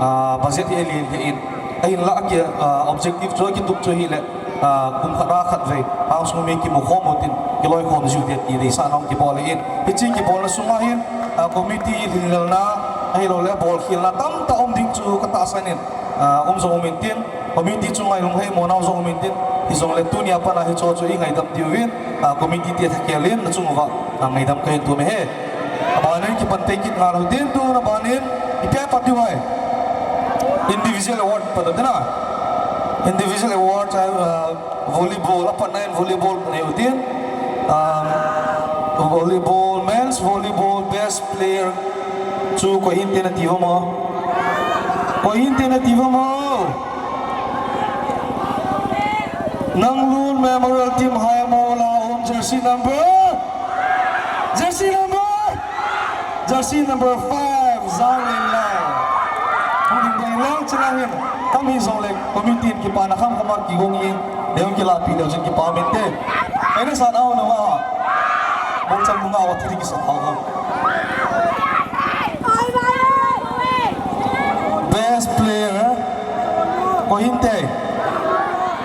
ah, budget hi alen lheh in. Ahinlah ki, ah, objective chu kitup chu hile, ah, kum khat a khatvei, hung sung mi kimukhom u tin, kiloikhom jiu hite ti deisahna hung kibol ahin. Hiche kibolna sunga hin, ah, committee lhinlelna, ahilouleh bolkhelna tamtah um ding chu katahsan in, ah, um jong um intin, committee chunga lungheimonau jong um intin, hijongle tunia pat a hicheho chu i ngaidam diuvin, ah, committee te thakhel in nachung uva, ah, ngaidam kahin thum e. Abanin kipan tei kit ngal u hitin, tun abanin ipi a pat diu ham? Individual award pat diu na. Individual award, ah, volleyball, apatna in volleyball nei u hitin. Um, volleyball, men's volleyball, best player chu koi hinte nati uvam? Koi hinte nati uvam? Nanglun Memorial Team Haimol a um jersey number? Jersey number? Jersey number five, Zanglen Lai. Hung ding ding lang chila hin. Kam hijongle committee in kipana kham kham a kigong in. Deu kilahpi deu chun kipa um inte. Eina sa nau nunga. Bol cham nunga wa thiri kisa thau ham. Best player. Koi hinte?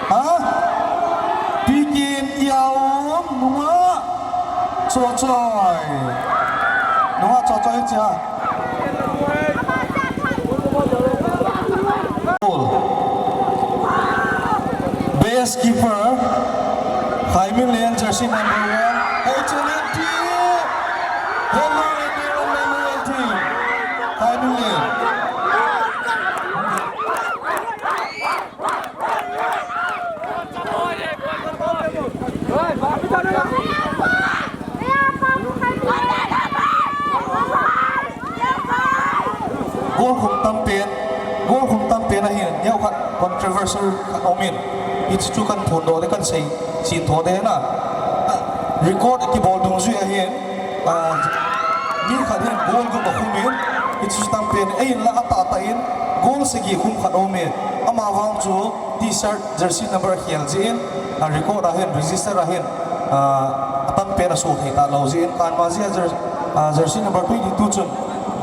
Ha? Pikin Yaum nunga. Chochoi. Nunga Chochoi chia. Best keeper, Khai Min Lian, jersey number one, H L N T, Hello Indian Memorial Team, Khai Min Lian. Goal khum tam pen, goal khum tam pen ahin, neo khat controversial khat um in. Hichu kan phondoh le kan sei, sei tho de na. Record kibol dungjui ahin, ah, mi khat hin goal gup akhum in, hichu tam pen, ahinla atah tah in, goal sagi khum khat um in. Amavang chu T-shirt jersey number akhel jeh in, a record ahin, register ahin, ah, atam pen aso thei talou jeh in, kanma jeh a jer-, ah, jersey number twenty-two chun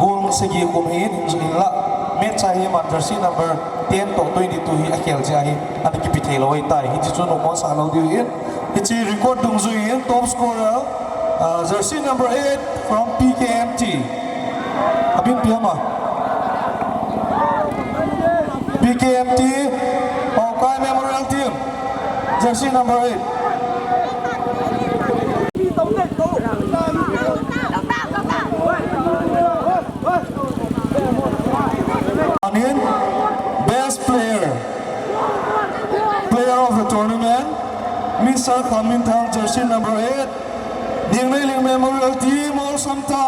goal sagi khum ahin, hinla, match a hi aman jersey number ten toh twenty-two hi akhel jeh ahi, ana kipe thei lou ahitai, hichu chu nommo sa lou diu ahin, hiche record dungjui in, top scorer, ah, jersey number eight from P K M T. Abin pi ama. P K M T, Paokai Memorial Team, jersey number eight. Anin, best player, player of the tournament, Mister Khaminthang, jersey number eight. Ningneileng Memorial Team, Olsamta.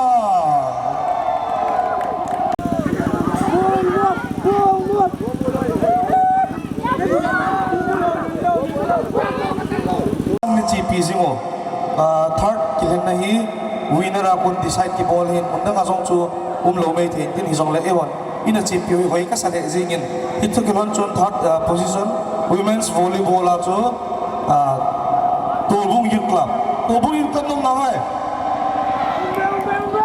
Ni chipi jing o. Ah, third kilhenna hi winner a kon decide kibol hin, mun dang a jong chu umlou mai thei, tin hijongle eiho in achipi u hi hoi kasa lheh jingin. Hichu kilhon chun third, ah, position, women's volleyball a chu, ah, Tolbung Youth Club. Tolbung Youth Club nom nahoi.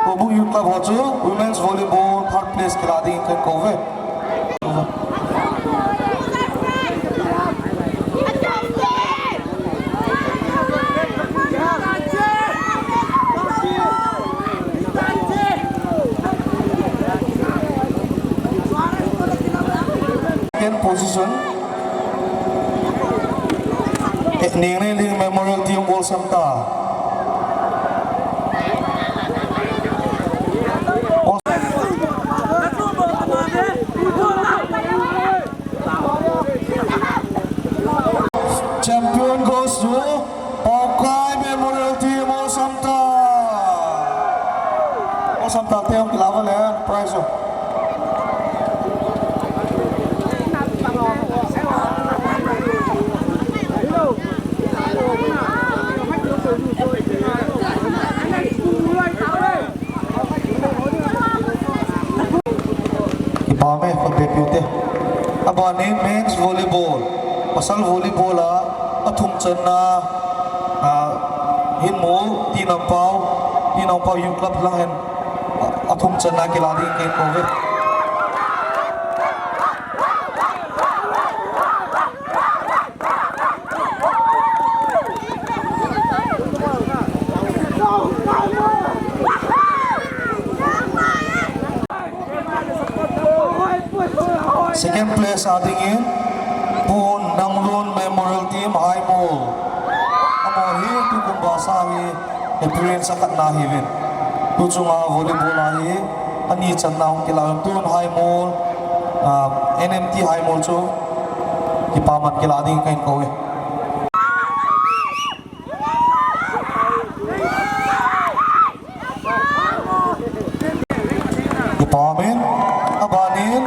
Tolbung Youth Club ho chu women's volleyball third place kilah ding kahin kou ve. Second position, eh, Ningneileng Memorial Team, Olsamta. Champion goes to Paokai Memorial Team, Olsamta. Olsamta te hung kilah uva le prize ho. Kipa ume, khut beng piu te. Aban in men's volleyball, pasal volleyball a, athum channa, ah, hin mu, T. Nongpao, T. Nongpao Youth Club lang hin, ah, athum channa kilah ding kahin kou ve. Second place a dingin, Pu Nanglun Memorial Team, Haimol. Amaho hi tukum Basa hi appearance akhatna ahiuvin. Tuchunga volleyball a hi ani channa hung kilah uvin, tun Haimol, ah, N M T Haimol chu kipaman kilah ding kahin kou e. Kipa umin, abanin,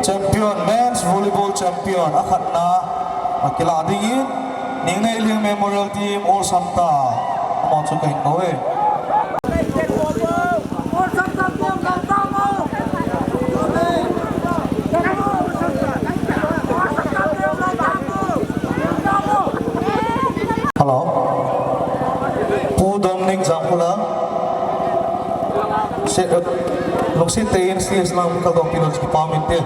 champion, men's volleyball champion, akhatna, akilah dingin, Ningneileng Memorial Team, Olsamta, amaho chu kahin kou e. Hello. Pu Dominic Jangkholang. Se, eh, lungset tah in stage lang kal dong peh un, kipa umin te.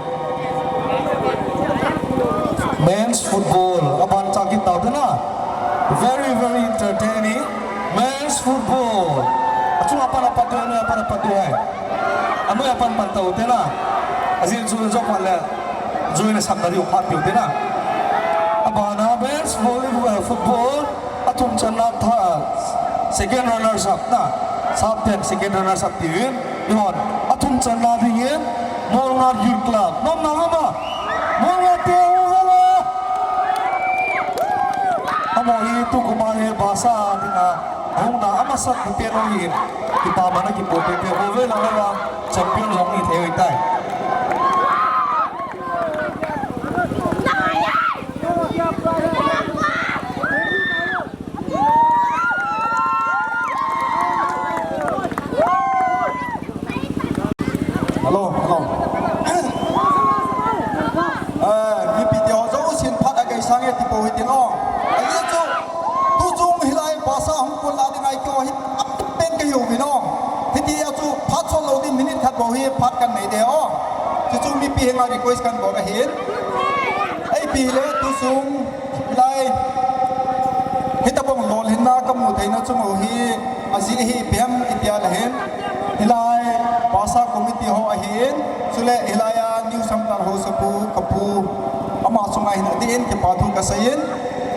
Men's football, aban cha kit tau te na. Very, very entertaining. Men's football. Achung apan apat u, anoi apan apat u hai. Anoi apan pan tau te na. Ajin chu jok pan le. Join a sap na diu phat piu te na. Bana men's volleyball, eh, football, athum channa tha, second runners up na, sap ten second runners up tivin, ihon, athum channa dingin, Molngat Youth Club, nom na mama, Molngat te u vela. Amo hi tu kuma hi Barca dinga, ahung na amasa kipe no hi, kipa mana kipo pe pe u vela vela, champion jong hi thei tai. Hello, hello. Eh, mipi te ho jousen phat a kei sang e ti po hi tin o. Ahi chu, tu chung hilai Barca hung pun la ding ai keu hi, ap pen kei u vin o. Hiti a chu phat chon lou ding minute khat bou hi phat kan nei de o. Chu chu mipi henga request kan bol ahin. Ei pi le tu chung lai. Hitabang lolhinna kamu theina chung u hi ajeh hi ipi ham itia le hin. Hilai Barca committee ho ahin. Chule hilai a New Samtal ho sapu kapu. Ama chunga hin adin kipa thu kasei in.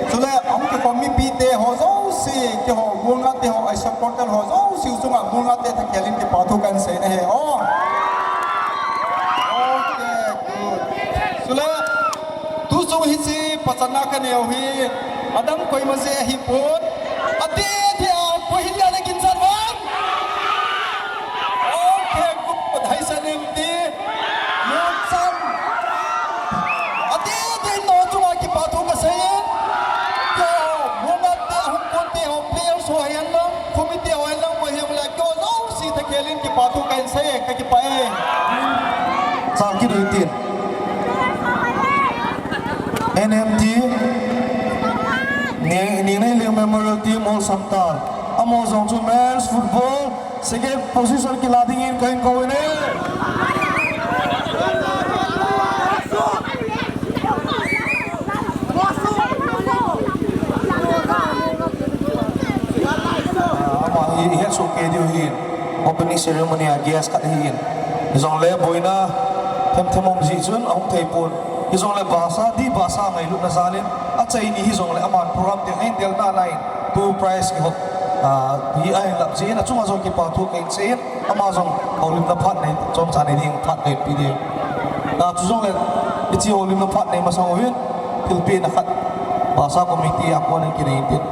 Chule ahung kikhom mipi te ho jouse keiho Molngat te ho a supporter ho jouse chunga Molngat te thakhel in kipa thu kan sei na he o. Okay, good. Chule, tu chung hiche pachatna kanei u hi, adang koima jeh ahi pon. Ati, ati a, koi hi dia le kin chan vang. Okay, good. Haisan in ti. Lungsan. Ati, ati no chunga kipa thu kasei in. Keiho, Molngat te, hung kon te ho, players ho hihen lang, committee ho hihen lang, koi hihen lang, keiho jouse thakhel in kipa thu kan sei e, kakipah e. Chang kit u hitin. N M T, Ni, Ni Neihliang Memorial Team, Old Samtal. Amaho jong chu men's football, second position kila dingin kahin kou in e. Ama hi, hi het soh kei diu ahin. Opening ceremony a guest khat ahin. Hijongle boina themthem um jeh chun ahung thei pon. Hijongle Barca, di Barca ngailutna jal in, achai ni hijongle aman program te ahin del nalai in, tu prize kihot, ah, hi ahin lap jeh in, achunga jong kipa thu kahin sei in, ama jong houlimna phat nei, chomcha nei ding phat kahin pe ding. Ah, chujongle, hiche houlimna phat nei masang uvin, thilpehna khat, Barca committee a kon in kinei in tin.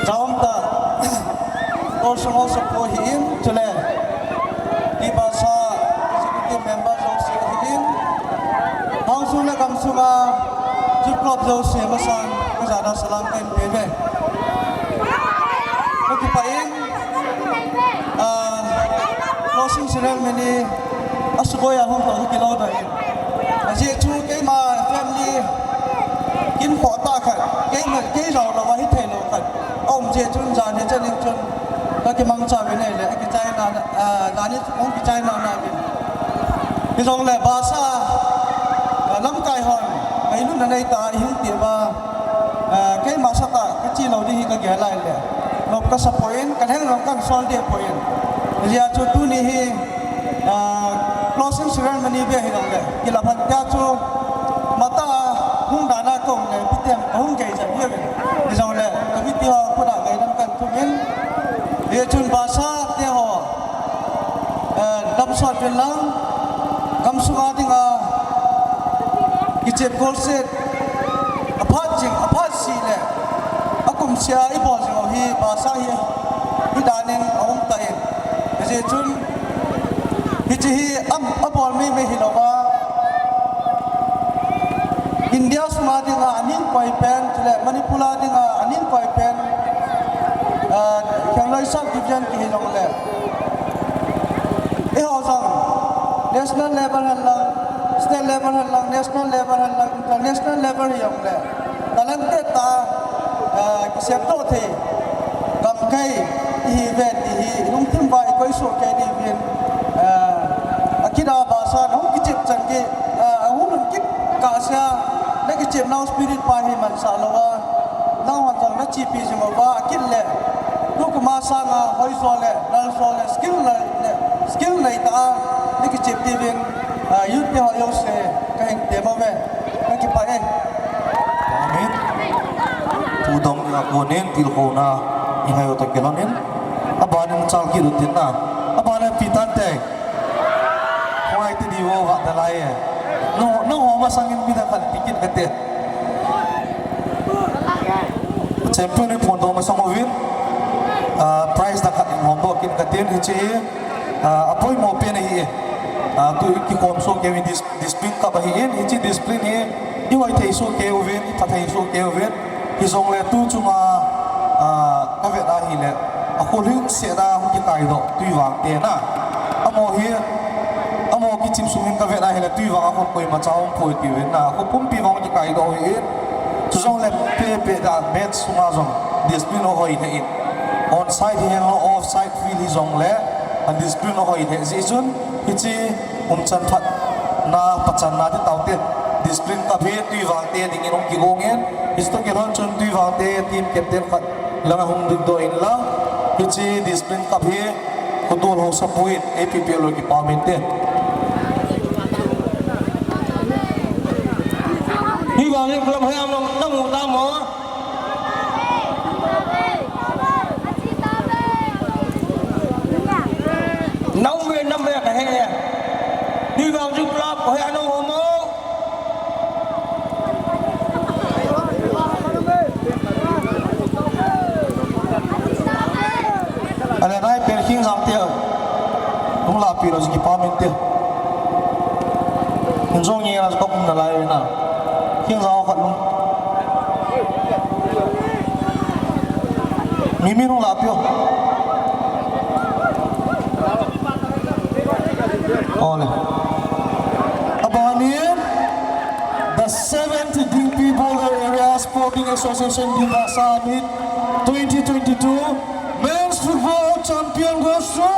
Chomcha, also, also po hi in, chule, Barca executive member jouse hi in, hung sung le gam sunga, Youth Club jouse masang, kajana salam kahin pe uve. Kakipah in, ah, closing ceremony, asuboi a hung tou kilou doh in. Ajeh chu keima family, kin pho ta khat, keima, kei jao lou a hithei lou khat. Aum jeh chun jan hi chan in chun, kakimangcha uvin ahile, akichaina, ah, jan hi hung kichaina na uvin. Hijongle Barca, ah, lamkai hon, ngailutna neita ihin ti uva, ah, keima sanga kache lou ding hi kagel a ahile. Nop kasa poi, kalheng jong kahin sol deh poi. Hijeh a chu tuni hi, ah, closing ceremony beh hijongle, kilap han tia chu, matah a hung dan a kaum le, ipi ti ham kahung gei jep hiuvin. Hijongle, committee ho khut a ngaidam kahin thum in, hichun Barca te ho, eh, damsot uvin lang, gamsung a dinga, kichep golset, aphat jing, aphat seh le, akum seh a ibol jing u hi, Barca hi, hi dan in aum tan. Hijeh chun, hiche hi, am, abol mei mei hilouva, India sunga dinga aning koi pen, chule Manipur a dinga aning koi pen, ah, Khenglai Sub Division kihi jongle. Eiho jong national level hen lang, state level hen lang, national level hen lang, international level hi jongle. Talented tah, ah, kisemdoh thei, gamkai ihiuve ti hi, ilungthim uva ikoi soh kei diuvin, ah, akit a Barca nahung kichep chan gei, ah, ahung lhun kit kah sea, nakichep nau spirit pa hi mansah louva, nahon jong nachepi jing uva, akit le, Tukum a sanga hoijo le, laljo le, skill le, le, skill nei tah a, nei kichep diuvin, ah, youth te ho jouse, kahin tem uve, kakipah e. Amen. Pu Dong a konin, tilkhouna, i ngai u toh kilhonin. Abanin chal kit u tin na. Abanin pi tante. Hoi ti di vo va da lai e. No, no ho masangin mi dang khat ti kit kate. Champion in phone toh masang uvin. Ah, prize dang khat in hom doh kit katin hiche. Ah, apoimo pen ahi e. Ah, tu kikhom soh kei uvin dis-, discipline cup ahi in. Hiche discipline hi, i hoi thei soh kei uvin, i pha thei soh kei uvin. Hijongle tu chunga, ah, kavet ahile, akhol hing seh na hung kikai doh, Tuivang te na. Amaho hi, amaho kichep sung in kavet ahile, Tuivang akhol koima cha hung pui ti uvin na. Akhol pumpi vang kikai doh hi in. Chujongle pe pe da match sunga jong, discipline ahoi lheh in. Onside hi hen lang, offside field hijongle, a discipline ahoi lheh jeh chun, hiche umchan phatna, pachanna ti taute, discipline cup hi Tuivang te dingin hung kigong in, hiche toh kilhon chun Tuivang te team captain khat langa hung dingdoh in lang, hiche discipline cup hi Khotol Haosapu in, A P P L o kipah min te. Hi vang in club hi am nang, nang u ta mo. Nau ve, nam ve ka he. Ni vang ju club he ano ho mo. Ale nai per king jam te. Hung lapi lou ji kipah min te. Hung jong nge na ko kum na lai na. King jam khat lung. Mi, mi hung lapi o. Ole. Abanin, the seventh Dingpi Border Area Sporting Association Dimbasa Meet twenty twenty-two Men's Football Champion goes to,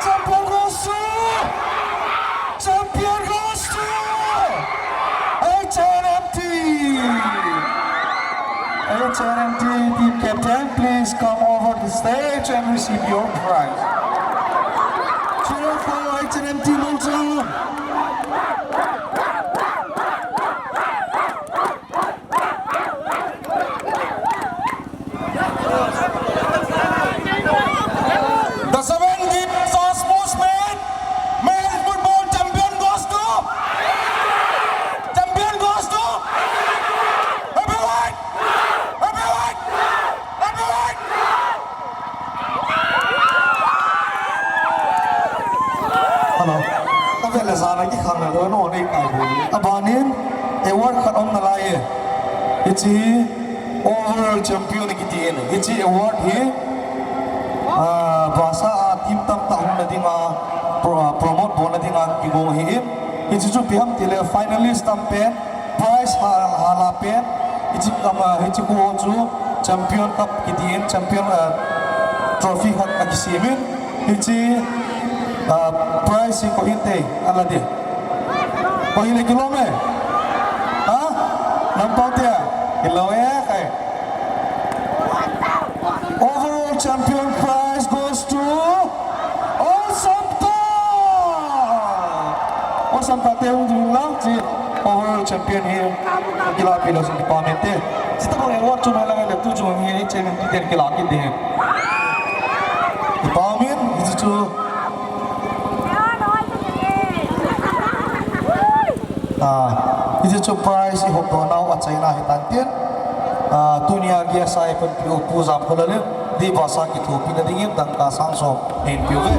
Champion goes to, Champion goes to H N M T. H N M T team captain, please come over the stage and receive your prize. Cheer for H N M T Lulzon. The seven Dimbasa sportsman, men's football champion goes to, champion goes to, everyone, everyone, everyone. Hello. Ka vel le jana kikhang le lou, no, nei kai bu. Abanin, award khat um nalai e. Hiche hi overall champion kiti in. Hiche award hi, ah, Basa a team tamtah hung na dinga, pro-, ah, promote bol na dinga kigong ahi in. Hiche chu ipi ham tile finalist tam pen, prize ha, hala pen, hiche, ah, hiche khu chu Champion Cup kiti in, champion, ah, trophy khat akisem in. Hiche, ah, prize hi koi hinte, ala de. Koi hile kilom e? Ha? Nampao tia? Kilom e, kai. Overall champion prize goes to Awesome Talk! Awesome Talk te hung ding lang chi overall champion hi. Kila pila sung department te. Sita ko award chu mai lang le tu chu hi chairman ti te kila ki de. Department, hiche chu. Ah, hiche chu prize i hop doh nau achaina hi tan tin. Ah, tunia guest a ipanpi u Pu Jamkholalin, Dimbasa kithopina dingin dangka sang som hin pe uve.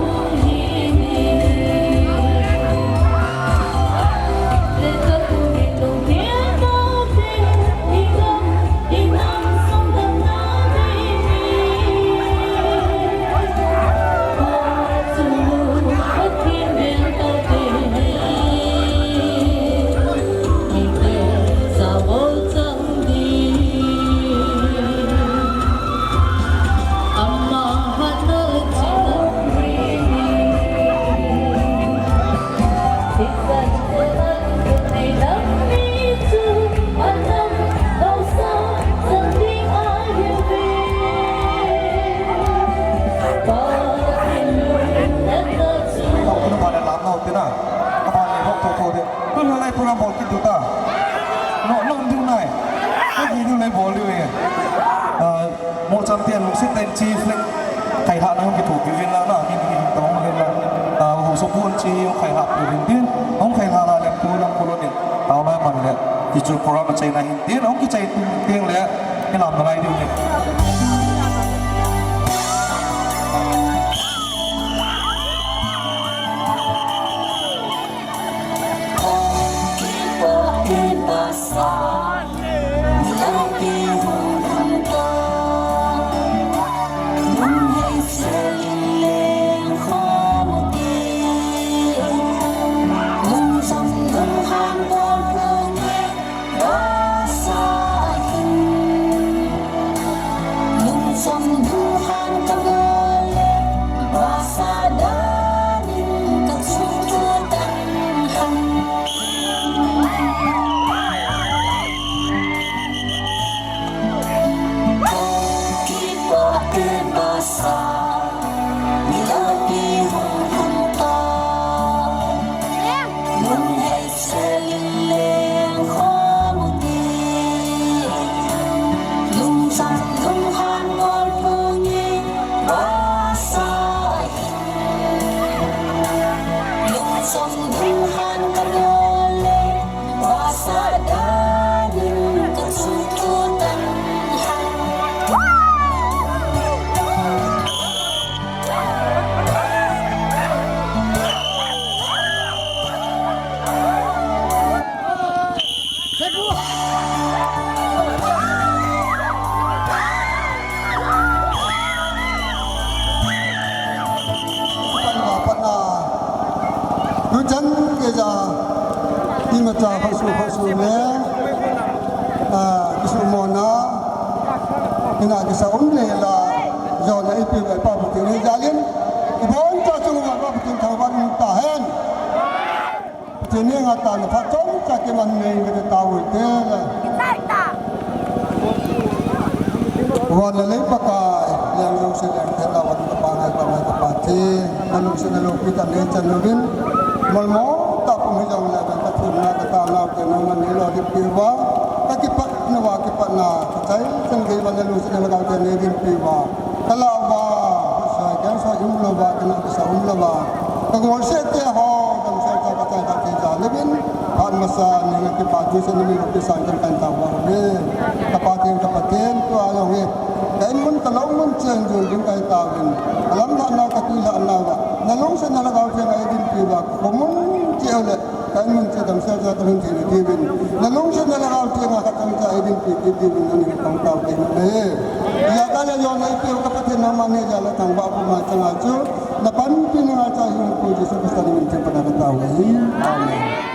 Bol diu e. Ah, mo cham ten lungset tah in chi flag khai hahna hung kithopi uvin lang na, mi mi hung tong uvin lang. Ah, ho so pun chi hung khai hahpi uvin tin, hung khai hahna le pu lam pu lo din. Tao lai man le, ti chu program achaina hin tin, hung kichai tung teng le, hi lam na lai diu le. Patna, patna. Tuchan keija, imacha khosu khosu le, ah, kisu mona, ina kisa um le la, jona ipi ve pa putin ni jalin, ibon cha chung va pa putin thang van ta hen. Pathen henga tana phat chomcha kiman nei ve ta u te le. Van le lei Pakai, leng jouse leng thei la van ka Pa ngai, Pa ngai ka Pa thi. Ka lungsetna loupi tah nei chan uvin. Molmo tah pum hijong le ven ka thumna ka tana u te nangman nei lolhin peh uva. Ka kipatna uva kipatna, ka chai chan gei van le lungsetna lhagao te nei dinpi uva. Ka lah uva, ka soi, ka soi um louva, ka na kisa um louva. Ka golseh te ho, damsel cha ka chai kha thei jal uvin, phat masa ni nga kipa thu se ni mi lo kisan kan kan tao uva uve. Ka Pathen, ka Pathen, tua jong hi. Ka in mun ka lou mun chen jul ding ka hi tauvin. Ka lamlhahna, ka tilhahna uva. Na lungsetna lhagao te nga eidinpi uva. Ka khomun cheh u le. Ka in mun cheh damsel cha ka lhun thei diuvin. Na lungsetna lhagao te nga khat chomcha eidinpi kit diuvin nang hi kong tao kei uve. Hijeh a ka le jona eipeu ka Pathen nangman heja le thangvah puma changa chu. Na panpi nanga cha hi Hung Pu Jesu Christa min theng pana ka tao uve. Amen.